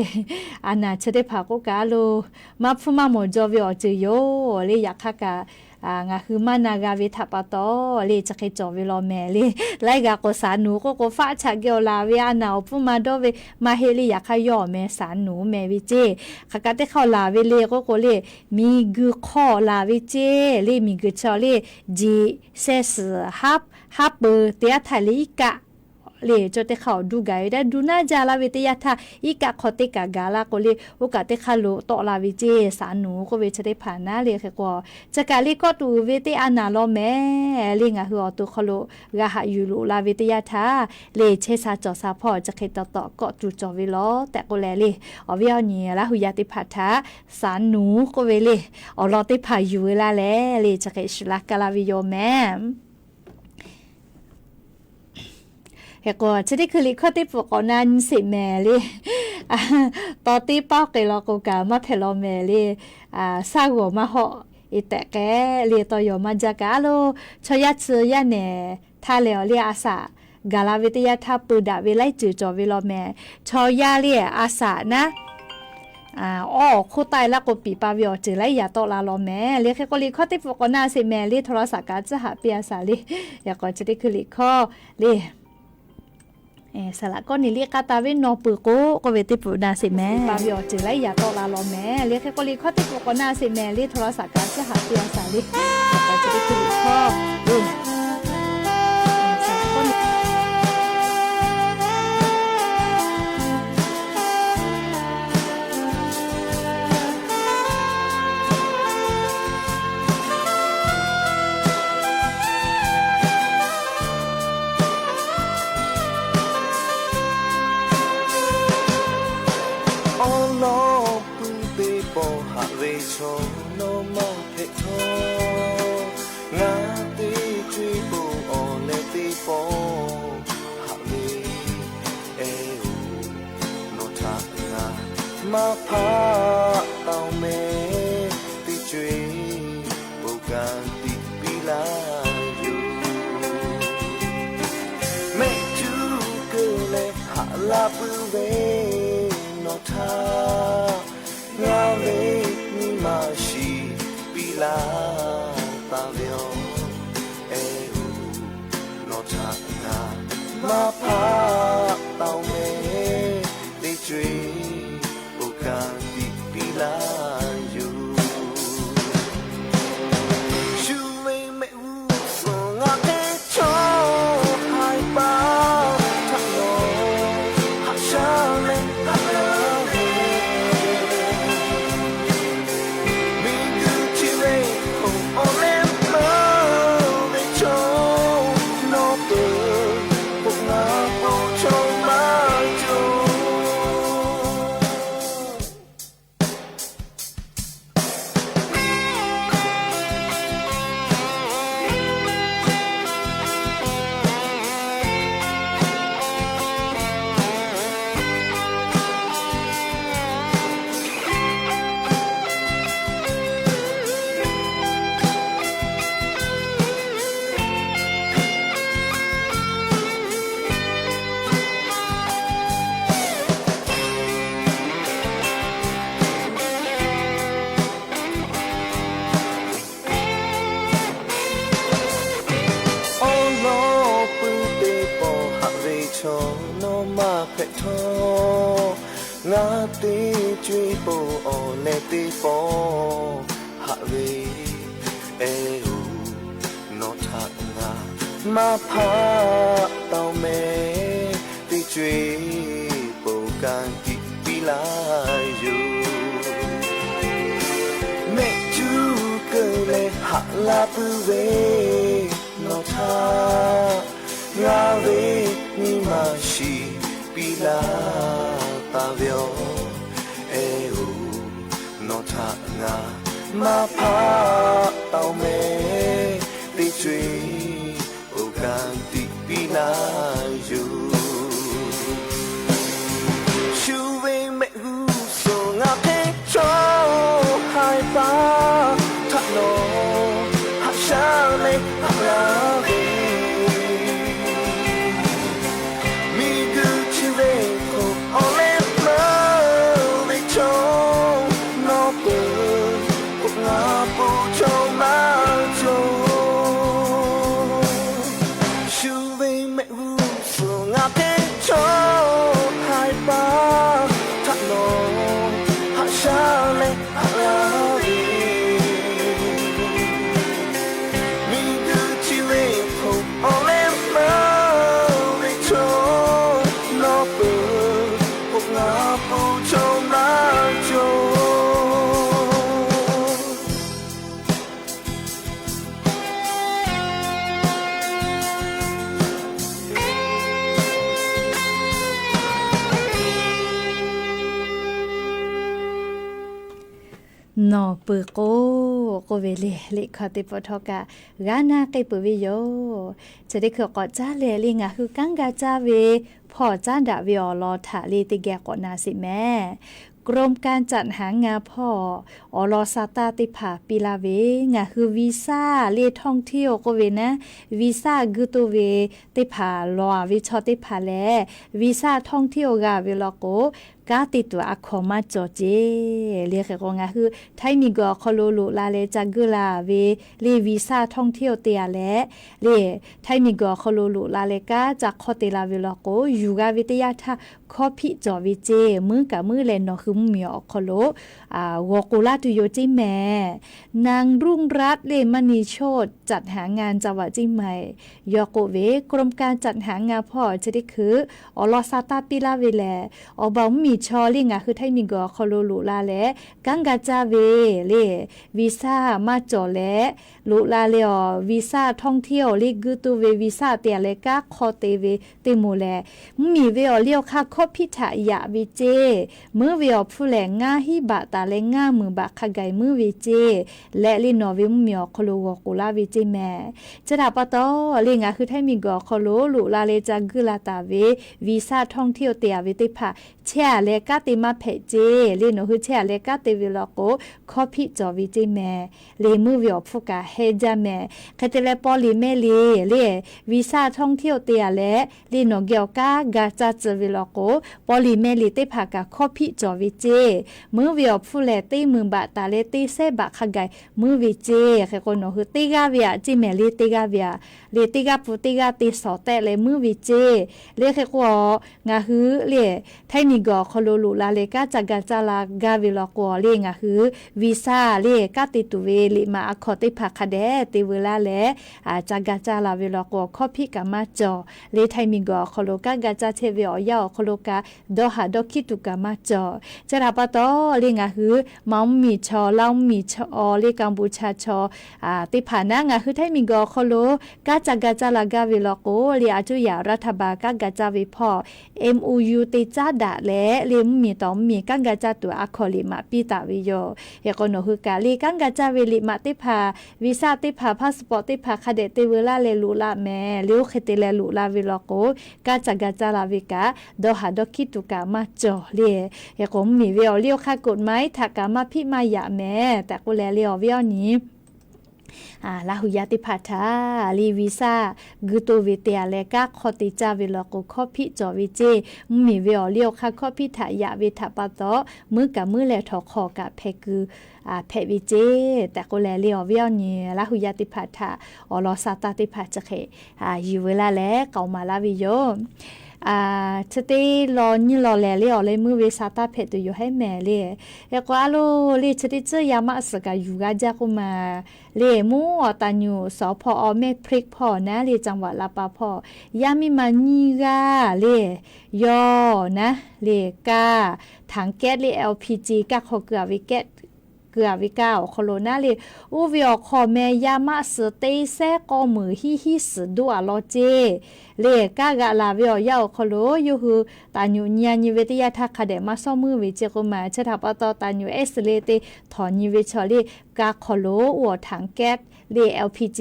A naˍ chi teˇ hpaˍ k'oˆ kaꞈ a loˬ, maˇ hpfuhˇ maˇ mawˬ jaw ve awˬ ceuˬ yoˬ le. Yaꞈ hk'aˇ kaꞈ ngaˬ hui maˇ na g'a ve htaꞈ pa taw le, chi hk'e cawˬ ve law mehˍ le. Laiˉ g'aˇ k'o สารหนู k'oˆ k'o, faˆ chaꞈ geh awˬ laˬ ve a naˍ awˬ hpfuhˇ ma dawˇ ve maˇ heˆ le. Yaꞈ hk'aˇ yawˇ awˬ meh สารหนู meh ve ceˇ. Hk'aˬ kaꞈ teˇ hk'aˇ awˬ laˬ ve le k'oˆ k'o le, miˬguiˬ hk'aw laˬ ve ceˇ le. Miˬguiˬ chi le, jeˬ sehˉ suhˍ haˉ peuˬ teˇ yanˇ htaˇ le iˉ kaˆ le, cawˇ teˇ hk'aˇ awˬ duˇ gaˬ ve taˇ duˇ naˉ jaˇ laˇ ve teˇ yanˇ htaˇ, iˉ kaˆ hk'aw teˇ kaꞈ gaˬ la k'o le, oˇ kaꞈ teˇ hk'aˇ lo tawˆ la ve ceˇ, สารหนู k'oˆ ve chi teˇ hpaˍ naˉ le. Hk'e k'o chi kaꞈ le kawˆ tuˬ uiˍ ve teˇ a naˍ law mehˍ le. Ngaˬ hui awˬ to hk'aw lo g'a haꞈ yuˬ loꞈ la ve teˇ yanˇ htaˇ le, chehˇ sha cawˬ sha hpawˇ chi hk'e taw taw kawˆ tuˬ cawˬ ve law tehꞈ k'oˆ leh le, awˬ viˉ awˬ nyi Laˇ hu yaˇ teˇ hpaˍ htaꞈ สารหนู k'oˆ ve le, awˬ lawn teˇ hpaˍ yuˬ ve laˇ leh le, chi hk'e shiˍ la ka la ve yoˬ mehˍ. Hk'e k'o chi teˇ hkui liꞈ hkawˇ teˇ pfuhˍ k'awꞈ na nyi sheˍ mehˍ le. Taw teˇ paˉ k'ai law k'o kaꞈ maˇ hpehꞈ law mehˍ le. Saˇ g'awˬ maˇ hawˆ, e tehꞈ k'ehˉ le tawˇ yaw maˇ jaˇ kaꞈ a loˬ, chaw yaˇ chi yaˇ nehˬ htaˇ leh awˬ le a shaꞈ gaˬ la ve teˇ yanˇ htaˇ peu daꞈ ve laiˉ ceuˬ cawˬ ve law mehˍ. Chaw yaˇ le a shaꞈ naˉ awˬ hk'oˆ taˆ e laˇ k'o piˍ pa ve awˬ ceuˬ laiˉ yaꞈ tawˆ la law mehˍ le. Hk'e k'o liꞈ hkawˇ teˇ pfuhˍ k'awꞈ na sheˍ mehˍ le, โทรศัพท์ kaꞈ tcuhˉ haꞈ piˇ a shaˍ le. Yaꞈ k'o chi teˇ hkui liꞈ hkawˇ le Saˍ laꞈ kawˇ neˍ liˇ k'aˇ taˍ ve nawˬ peuˬ k'o k'oˆ ve teˇ peuˬ na sheˍ mehˍ. Pa ve awˬ ceuˬ laiˉ yaꞈ tawˆ la law mehˍ le. Hk'e k'o liꞈ hkawˇ teˇ peuˬ k'awꞈ na sheˍ mehˍ le, โทรศัพท์ kaꞈ tcuhˉ haꞈ piˇ a shaˍ le. Chi teˇ hkui liꞈ hkawˇ le. Awˬ lawn pui teˇ pawˆ haꞈ ve chaw nawˬ maˇ hpehꞈ htawˇ, ngaˬ teˇ co-e po awˬ leh teˇ pawˆ haꞈ ve, eh oˬ, nawˬ htaꞈ ngaˬ maˇ hpaˆ taw meh, teˇ co-e po ka tiꞈ piˇ laˇ yoˬ. Mehˆ cuˇ keu leh haꞈ la puiˉ ve nawˬ htaꞈ ngaˬ ve nyi ma shiˍ piˇ laˇ taˍ ve yoˬ. Eh oˬ, nawˬ htaꞈ ngaˬ maˇ hpaˆ taw meh, teˇ co-e po ka tiꞈ piˇ laˇ yoˬ. Shu ve mehˆ g'uˇ suhˍ ngaˬ teˇ chaw haiˬ paˍ htaꞈ nawˬ haꞈ shaˉ leh haꞈ laˇ ve, miˬguiˬ chi ve awˬ leh meuˇ ve chaw nawˬ peuˬ k'o, ngaˬ k'o chaw maˇ cawˬ. Awˬ lawn pui teˇ pawˆ haꞈ ve chaw nawˬ maˇ hpehꞈ htawˇ, ngaˬ teˇ co-e po awˬ leh teˇ pawˆ haꞈ ve, eh oˬ, nawˬ htaꞈ ngaˬ maˇ hpaˆ taw meh, teˇ co-e po ka tiꞈ piˇ laˇ yoˬ. Laˇ puiˉ ve nawˬ htaꞈ ngaˬ ve nyi ma shiˍ piˇ laˇ taˍ ve yoˬ. Eh oˬ, nawˬ htaꞈ ngaˬ maˇ hpaˆ taˍ-oˬ mehˍ, teˇ co-e oˇ ka tiꞈ piˇ laˇ yoˬ. Shu ve mehˆ g'uˇ suhˍ ngaˬ hk'e chaw haiˬ paˍ htaꞈ nawˬ haꞈ shaˉ leh haꞈ laˇ ve, miˬguiˬ chi ve hk'oˆ awˬ leh meuˇ ve chaw nawˬ peuˬ k'o, ngaˬ po chaw maˇ cawˬ. Shu ve mehˆ g'uˇ suhˍ ngaˬ hk'e chaw haiˬ paˍ htaꞈ nawˬ haꞈ shaˉ leh haꞈ laˇ ve, miˬguiˬ chi ve hk'oˆ awˬ leh meuˇ ve chaw nawˬ peuˬ k'o, ngaˬ po chaw maˇ cawˬ. Nawˬ peuˬ k'o, k'oˆ ve le, liꞈ hkawˇ teˇ pawˆ htawˇ kaꞈ g'a na k'ai peuˬ ve yoˬ. Chi teˇ hkui k'awꞈ caˇ leh le ngaˬ hui kanˉ ga caˇ ve hpawˇ caˉ daꞈ ve awˬ lawn htaꞈ le teˇ geh k'awꞈ na sheˍ mehˍ. กรมการจัดหางาน hpawˇ awˬ lawn sa taˇ teˇ hpaˍ piˇ laˇ ve, ngaˬ hui วีซ่า le ท่องเที่ยว k'oˆ ve naˉ, วีซ่า guiˇ toˇ ve teˇ hpaˍ lawˬ ve chaw teˇ hpaˍ lehˬ, วีซ่า ท่องเที่ยว g'a ve law k'o, kanˉ te tuˬ a hkawnˍ maˇ cawˬ ceˇ. Le hk'e k'o ngaˬ hui htaiˇ miˬguiˬ awˬ hk'aw lo loꞈ la leh ca guiˇ la ve le วีซ่า ท่องเที่ยว te-a leh, le htaiˇ miˬguiˬ awˬ hk'aw lo loꞈ la leh kanˉ ca hk'awˇ te la ve law k'o, yuˬ g'a ve teˇ yanˇ htaˇ hkawˇ hpiˆ cawˬ ve ceˇ. Muiˉ kaꞈ muiˉ leh nawˬ hui mvuhˇmiˬ awˬ hk'aw lo g'awˬ k'oˍ laˇ tuˬ yoˬ ceˇ mehˍ. นางรุ่งรัตน์ le มณีโชติ จัดหางาน จังหวัดเชียงใหม่ yawˇ k'oˆ ve, กรมการจัดหางาน hpawˇ chi teˇ hkui awˬ lawn sa taˇ piˇ laˇ ve lehˬ, awˬ baˬ mvuhˇmiˬ chaw le ngaˬ hui htaiˇ miˬguiˬ awˬ hk'aw lo loꞈ la leh kanˉ ga caˇ ve le วีซ่า maˇ cawˬ leh, loꞈ la leh awˬ วีซ่า ท่องเที่ยว le guiˇ toˇ ve วีซ่า te-a leh kanˉ hk'awˇ te ve teˇ moˍ lehˬ, mvuhˇmiˬ ve awˬ liˇ awˬ hk'aˇ hkawˇ hpiˆ htaꞈ yaꞈ ve ceˇ. Muiˉ ve awˬ hpfuhˇ lehˬ ngaˇ hinˉ baꞈ taˍ leh ngaˇ meunˍ baꞈ hk'a gaˬ muiˉ ve ceˇ. Leh le nawˬ ve mvuhˇmiˬ awˬ hk'aw lo g'awˬ k'oˍ laˇ ve ceˇ mehˍ. Chi htaꞈ pa taw le ngaˬ hui htaiˇ miˬguiˬ awˬ hk'aw lo loꞈ la leh ca guiˇ la taˍ ve วีซ่า ท่องเที่ยว te-a ve teˇ hpaˍ chehˇ-a leh kanˉ te maˇ hpehꞈ ceˇ. Le nawˬ hui chehˇ-a leh kanˉ te ve law k'o, hkawˇ hpiˆ cawˬ ve ceˇ mehˍ. Le muiˉ ve awˬ hpfuhˇ kaꞈ heh jaˇ mehˍ. Hk'e te leh paw liꞈ mehˆ liꞈ le วีซ่า ท่องเที่ยว te-a leh le nawˬ geh awˬ kanˉ ga caˇ tcuh ve law k'o, paw liꞈ mehˆ liꞈ teˇ hpaˍ kaꞈ hkawˇ hpiˆ cawˬ ve ceˇ. Muiˉ ve awˬ hpfuhˇ lehˬ teˇ meunˍ baꞈ taˍ leh teˇ sehˉ baꞈ hk'a gaˬ muiˉ ve ceˇ. Hk'e k'o nawˬ hui teˇ g'aˇ ve-a ceˇ mehˍ le teˇ g'aˇ ve-a, le teˇ g'aˇ pun teˇ g'aˇ te shawˍ tehˆ leh muiˉ ve ceˇ. Le hk'e k'o ngaˬ hui le htaiˇ miˬguiˬ awˬ hk'aw lo loꞈ la leh kanˉ ca ga caˇ la gaˇ ve law k'o le ngaˬ hui วีซ่า le kanˉ te tuˬ ve liꞈ maꞈ a hkawnˍ teˇ hpaˍ hk'a dehꞈ te veu laˇ leh ca ga caˇ la ve law k'o hkawˇ hpiˆ kaꞈ maˇ cawˬ. Le htaiˇ miˬguiˬ awˬ hk'aw lo kanˉ ga caˇ chehˇ ve awˬ yanˇ awˬ hk'aw lo kaꞈ dawˇ haˍ dawˇ hkiˉ tuˬ kaꞈ maˇ cawˬ. Chi htaꞈ pa taw le ngaˬ hui Manˍ mvuhˇmiˬ chaw, Laˇ mvuhˇmiˬ chaw, le Kaˍbuˍchaˍ chaw teˇ hpaˍ naˉ ngaˬ hui htaiˇ miˬguiˬ awˬ hk'aw lo kanˉ ca ga caˇ la gaˇ ve law k'o le a cuˇ yaꞈ รัฐบาล kanˉ ga caˇ ve hpawˇ MOU te caˉ daꞈ leh le mvuhˇmiˬ tawˍ mvuhˇmiˬ kanˉ ga caˇ tuˬ a hkawnˍ liꞈ maꞈ piˇ taˍ ve yoˬ. Hk'e k'o nawˬ hui kaꞈ le kanˉ ga caˇ ve liꞈ maꞈ teˇ hpaˍ, วีซ่า teˇ hpaˍ, passport teˇ hpaˍ hk'a dehꞈ te veu laˇ leh loꞈ la mehˍ. Le oˇ hk'e te leh loꞈ la ve law k'o kanˉ ca ga caˇ la ve kaꞈ dawˇ haˍ dawˇ hkiˉ tuˬ kaꞈ maˇ cawˬ le. Hk'e k'o mvuhˇmiˬ ve awˬ liˇ awˬ hk'aˇ กฎหมาย htaꞈ kaꞈ maˇ hpiˆ maˇ yaꞈ mehˍ tehꞈ k'oˆ leh le awˬ viˉ awˬ nyi Laˇ hu yaˇ teˇ hpaˍ htaꞈ le วีซ่า guiˇ toˇ ve te-a leh kanˉ hk'awˇ te caˇ ve law k'o hkawˇ hpiˆ cawˬ ve ceˇ. Mvuhˇmiˬ ve awˬ liˇ awˬ hk'aˇ hkawˇ hpiˆ htaꞈ yaꞈ ve htaꞈ pa taw muiˉ kaꞈ muiˉ leh htawnˍ hk'awꞈ kaꞈ hpehꞈ kuiˬ hpehꞈ ve ceˇ tehꞈ k'oˆ leh le awˬ viˉ awˬ nyi Laˇ hu yaˇ teˇ hpaˍ htaꞈ awˬ lawn sa taˇ teˇ hpaˍ chi hk'e yuˬ veu laˇ leh k'aoˍ maˍ laˇ ve yoˬ. Chi teˇ lawn nyiˇ lawn lehˬ le awˬ leh meuˇ ve sa taˇ hpehꞈ tuˬ yoˬ hehˉ mehˍ le. Hk'e k'o a lo le chi teˇ tcuhˇ yaˇ maˆ suhˍ kaꞈ yuˬ g'a jaˇ k'oˆ ma le mvuhˇ awˬ taˍ nyuˬ สภ.อ แม่พริก hpawˇ naˉ le จังหวัดลำปาง hpawˇ yaˇ miˇ ma nyiˇ g'aˇ le yawˇ naˉ le kaˇ ถังแก๊ส le LPG kaˇ hk'aw keu-a ve แก๊ส keu-a ve kaˇ awˬ hk'aw lo naˉ le, oˇ ve awˬ hk'awꞈ meh yaˇ maˆ suhˍ teˇ sehˉ k'awˇ meunˍ hiˉ hiˉ suhˍ doˆ-a law ceˇ le. Kaˇ g'aꞈ laˬ ve awˬ yanˇ awˬ hk'aw lo yawˇ hui taˍ nyuꞈ nyi-a nyi ve teˇ yanˇ htaˇ hk'a dehꞈ maˇ shawˉ meuˇ ve ceˇ k'oˆ ma. Chi htaꞈ pa taw taˍ nyuꞈ S le te htawnˍ nyi ve chaw le, kaˇ hk'aw lo oˇ awˬ htaꞈ kehˉ le L P G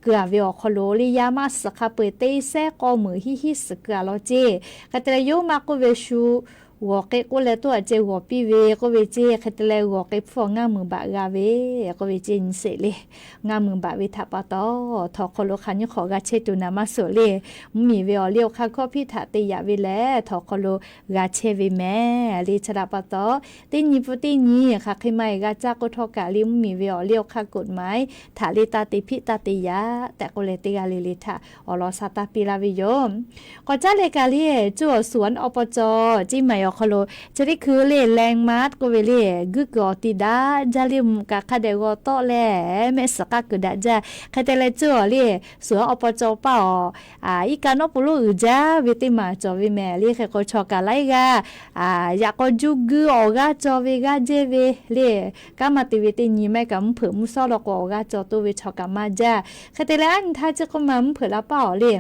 keu-a ve awˬ hk'aw lo le yaˇ maˆ suhˍ hk'a peu-eˬ teˇ sehˉ k'awˇ meunˍ hiˉ hiˉ suhˍ keu-a law ceˇ. Hk'e te leh yawˇ maˇ k'oˆ ve shu g'awˬ k'e k'oˆ leh toˇ-a ceh g'awˬ piˇ ve k'oˆ ve ceˇ. Hk'e te leh g'awˬ k'e hpfuhˇ ngaˇ meunˍ baꞈ g'a ve k'oˆ ve ceˇ nyi sheˍ le. Ngaˇ meunˍ baꞈ ve htaꞈ pa taw, htawnˍ hk'aw lo hk'aˬ nyiˇ hk'awꞈ g'a chehˇ tuˬ naˍ maˇ suhˍ le. Mvuhˇmiˬ ve awˬ liˇ awˬ hk'aˇ hkawˇ hpiˇ htaꞈ te yaꞈ ve lehˬ, htawnˍ hk'aw lo g'a chehˇ ve mehˍ le. Chi htaꞈ pa taw, teˇ nyi pun teˇ nyi hk'aˬ hk'e ma-eˬ g'a caˇ k'oˆ htawˇ kaꞈ le mvuhˇmiˬ ve awˬ liˇ awˬ hk'aˇ กฎหมาย htaꞈ le taˇ te hpiˆ taˇ te yaꞈ tehꞈ k'oˆ leh teˇ g'aˇ le le htaꞈ awˬ lawn sha taˇ piˇ laˇ ve yoˬ. K'awꞈ caˉ leh kaꞈ le, cuˇ awˬ suhˍ awˬ awˬ pa caw ceˇ maˬ awˬ hk'aw lo chi teˇ hkui le Lengmat k'oˆ ve le, guiˇ kuiˬ awˬ ti daꞈ jaˇ le, mvuhꞈ kaꞈ hk'a dehꞈ g'aw tawˆ leh mehˆ suhˍ k'aˇ kuiˬ daꞈ jaˇ. Hk'e te leh cuˇ awˬ le, suhˍ awˬ awˬ pa caw paˇ awˬ iˉ kaˆ nawˉ pun lonˉ uiˍ jaˇ ve teˇ maˬ cawˬ ve mehˍ le. Hk'e k'o chaw kaꞈ laiˉ g'aˇ yaꞈ k'aw juˇ guiˇ awˬ g'aˇ caw ve g'aˇ jehˇ ve le, kanˉ maˇ te ve teˇ nyi maˇ heˆ kaꞈ mvuhˇ hpeuꞈ mvuhˇ shawˉ law k'o awˬ g'aˇ caw toˇ ve chaw kaꞈ maˇ jaˇ. Hk'e te leh aˉ nyi htaˇ chi k'oˆ ma mvuhˇ hpeuꞈ la paˇ awˬ le,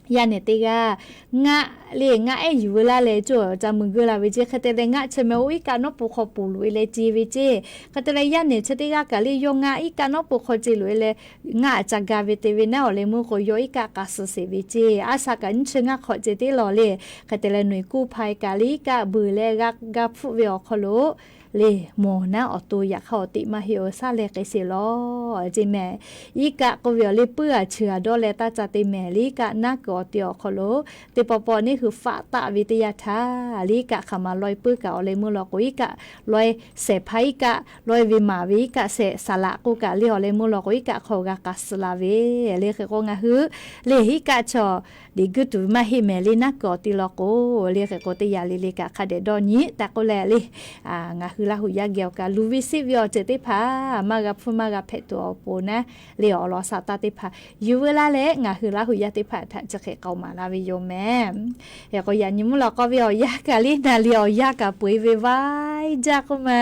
yaˇ nehˬ teˇ g'aˇ ngaˆ le ngaˆ ehˉ yuˬ veu laˇ leh cuˇ awˬ ca mui geuˆ la ve ceˇ. Hk'e te leh ngaˆ chi meh oˇ iˉ kaˆ nawˉ pun hk'aw ponˬ loꞈ-e leh ce ve ceˇ. Hk'e te leh yaˇ nehˬ chi teˇ g'aˇ kaꞈ le yawˇ ngaˆ iˉ kaˆ nawˉ pun hk'aw ce loꞈ-e leh ngaˆ ca ga ve te ve naˉ awˬ leh meuˇ k'o yawˇ iˉ kaˆ k'a suh sheˍ ve ceˇ. A shaꞈ kaꞈ nyiˇ chi ngaˇ hk'awꞈ ce teˇ lawˬ le. Hk'e te leh nawˬ iˉ kuˇ hpa-e kaꞈ le iˉ kaˆ beuˬ leh g'a hpuˆ ve awˬ hk'aw lo le, mawˬ naˉ awˬ to yaꞈ hk'aˇ awˬ teꞈ maˇ heˆ-oˬ, shaˉ leh k'ai sheˍ lawˬ ceˇ mehˍ. Iˉ kaˆ k'oˆ ve awˬ le puiˉ-a cheuˬ-a dawˇ leh taˇ ca te mehˍ le. Iˉ kaˆ naˉ kuiˬ awˬ ti awˬ hk'aw lo teˇ pawˆ pawˆ neˇ hui faˆ taˆ ve teˇ yanˇ htaˇ le iˉ kaˆ hk'aˬ ma laweh puiˉ kaꞈ awˬ leh meuˇ law k'o iˉ kaˆ laweh shehˍ hpaˇ iˉ kaˆ laweh ve maˍ ve iˉ kaˆ shehˍ saˍ laꞈ k'oˆ kaꞈ le awˬ leh meuˇ law k'o iˉ kaˆ hk'aw g'a k'a suh la ve le. Hk'e k'o ngaˬ hui le iˉ kaˆ chaw deꞈ guiˇ tuˬ ve maˇ heˆ mehˍ le. Naˉ kuiˬ awˬ ti law k'o le hk'e k'o teˇ yanˇ le le kaꞈ hk'a dehꞈ dawˇ nyi tehꞈ k'oˆ leh le, ngaˬ hui Laˇ huˍ yaˇ geh awˬ kaꞈ luˬ ve siˆ ve awˬ ceuˬ teˇ hpaˍ maˇ g'a hpfuhˇ maˇ g'a hpehꞈ tuˬ awˬ pon naˉ le awˬ lawn sha taˇ teˇ hpaˍ yuˬ veu laˇ leh ngaˬ hui Laˇ huˍ yaˇ teˇ hpaˍ htaꞈ chi hk'e k'aoˍ maˍ laˇ ve yoˬ mehˍ. Hk'e k'o yaꞈ nyi mvuhˇ lawꞈ k'aw ve awˬ yanˇ kaꞈ le naˍ liꞈ awˬ yanˇ kaꞈ peu-eˬ ve vaiˇ jaˇ k'oˆ ma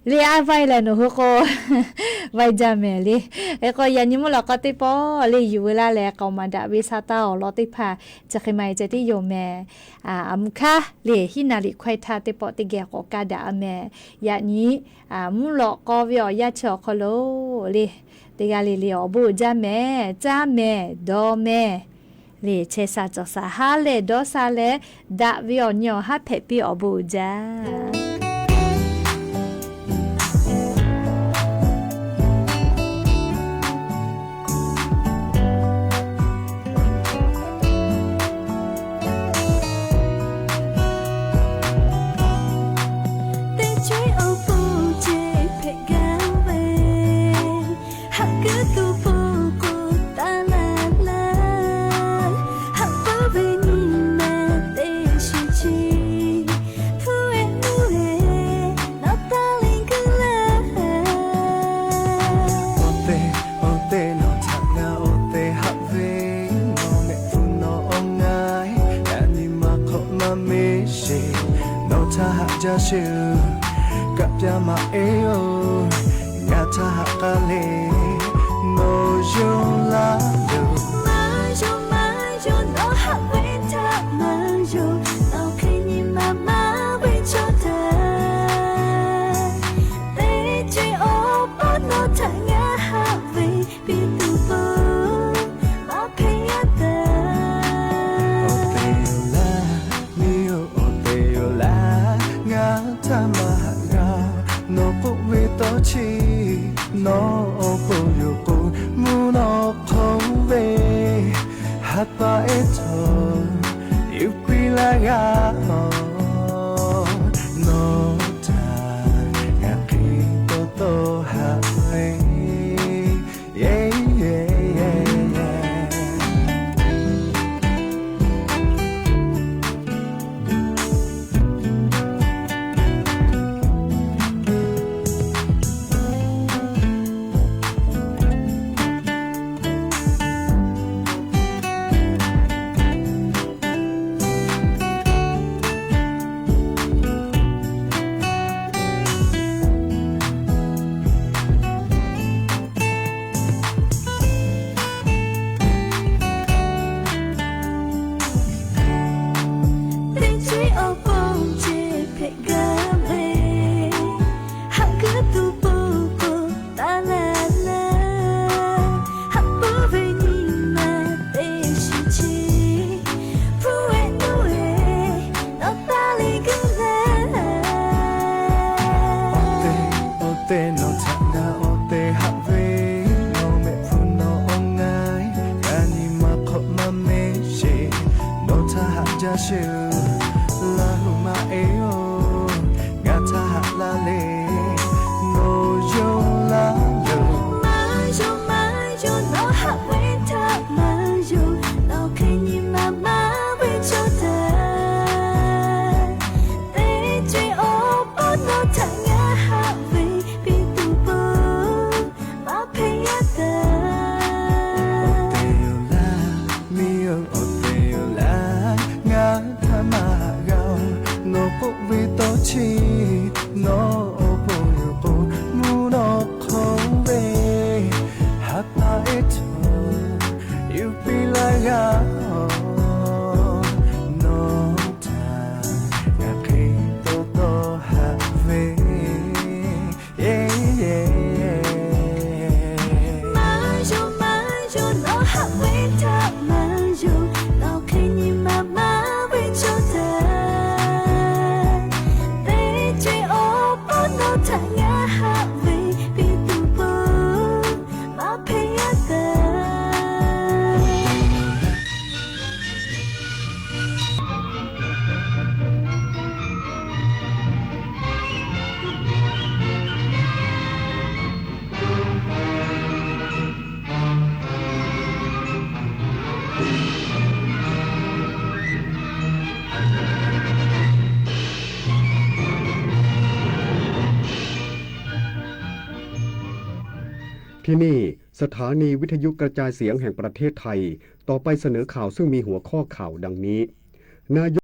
le. A vaiˇ lehˬ nawˬ hui k'o vaiˇ jaˇ mehˍ le. Hk'e k'o yaꞈ nyi mvuhˇ lawꞈ k'aw teˇ pawˆ le yuˬ veu laˇ leh k'aoˍ maˍ daꞈ ve sha taˇ awˬ lawn teˇ hpaˍ chi hk'e ma-e ceh tiˉ yoˬ mehˍ. Aˬ mvuhˇ hkanˉ le hiˉ naˍ liꞈ hkawehˇ htaˇ teˇ pawˆ teˇ geh k'awꞈ kaˇ daꞈ-a mehˍ. Yaꞈ nyi mvuhˇ lawꞈ k'aw ve awˬ yanˇ chi awˬ hk'aw lo le teˇ g'aˇ le le awˬ bon uiˍ jaˇ mehˍ, caˇ mehˍ, dawˇ mehˍ le chehˇ sha cawˬ sha haˉ lehˬ dawˇ sha leh daꞈ ve awˬ nyi awˬ haˉ hpehꞈ piˇ awˬ bon uiˍ jaˇ. Teˇ ceuˬ awˬ pon ceh hpehꞈ gaˇ ve, haꞈ kuiˉ tuˬ pon k'o taˍ laˇ laˇ, haꞈ pawˇ ve nyi ma teˇ shiˍ chi, hpu-e mvuhˇ-e nawˬ taˇ leh kuiˉ laˇ. Awˬ tehˬ, awˬ tehˬ nawˬ htaꞈ ngaˬ awˬ tehˬ haꞈ ve, nawˬ mehˆ hpu nawˬ awˬ ngaˬ, yaꞈ nyi ma hk'awꞈ maˇ meˇ sheˍ, nawˬ htaˇ haꞈ jaˇ sheˍ, kaꞈ pyaˇ maˇ-eˬ-oˬ, ngaˬ htaˇ haꞈ k'aˇ le, nawˬ yonˍ laˇ yoˬ. Maˇ yonˍ, maˇ yonˍ, nawˬ haꞈ ve htaꞈ maˇ yonˍ, nawˬ hk'e nyi ma maˇ ve chaw htaꞈ, teˇ ceuˬ awˬ pon nawˬ htaꞈ ngaˬ haꞈ ve piˇ tuˬ pon maˇ hpehꞈ yaˇ taˍ. Awˬ tehˬ yoˬ laˇ, nyi-oˬ, awˬ tehˬ yoˬ laˇ, ngaˬ htaˇ maˇ haꞈ g'a, nawˬ k'oˆ ve tawˇ chi, nawˬ awˬ pon yoˬ k'o, mvuhˇ naw hk'oˆ ve ha pa ehˉ htawˇ yuˬ piˇ laˇ g'a nawˬ, nawˬ htaꞈ ngaˬ hk'e taw taw haꞈ ve. Sheˍ, Laˇ huˍ maˇ heˆ-oˬ, ngaˬ htaꞈ haꞈ laˇ le. Nawˬ yonˍ laˇ yoˬ. Maˇ yonˍ, maˇ yonˍ, nawˬ haꞈ ve htaꞈ maˇ yonˍ. Nawˬ hk'e nyi ma maˇ ve chaw htaꞈ, teˇ ceuˬ awˬ pon nawˬ htaꞈ ngaˬ haꞈ ve piˇ tuˬ peuˬ, maˇ hpehꞈ yaˇ taˍ. Awˬ te yoˬ laˇ, miˇ-oˬ, awˬ te yoˬ laˇ, ngaˬ htaꞈ maˇ g'a-oˬ. Nawˬ k'oˆ ve tawˇ chi, nawˬ awˬ pon yoˬ k'o, mvuhˇ naw hk'aw ve ha pa eˉ htaꞈ yuˬ piˇ laˇ g'a-oˬ. Nawˬ htaꞈ ngaˬ hk'e taw taw haꞈ ve Maˇ yonˍ, maˇ yonˍ, nawˬ haꞈ ve htaꞈ maˇ yonˍ. Nawˬ hk'e nyi ma maˇ ve chaw htaꞈ, teˇ ceuˬ awˬ pon nawˬ htaꞈ ngaˬ haꞈ ve piˇ tuˬ peuˬ, maˇ hpehꞈ yaˇ taˍ. Hk'e ni, สถานีวิทยุกระจายเสียงแห่งประเทศไทย ต่อไปเสนอข่าวซึ่งมีหัวข้อข่าวดังนี้ นายก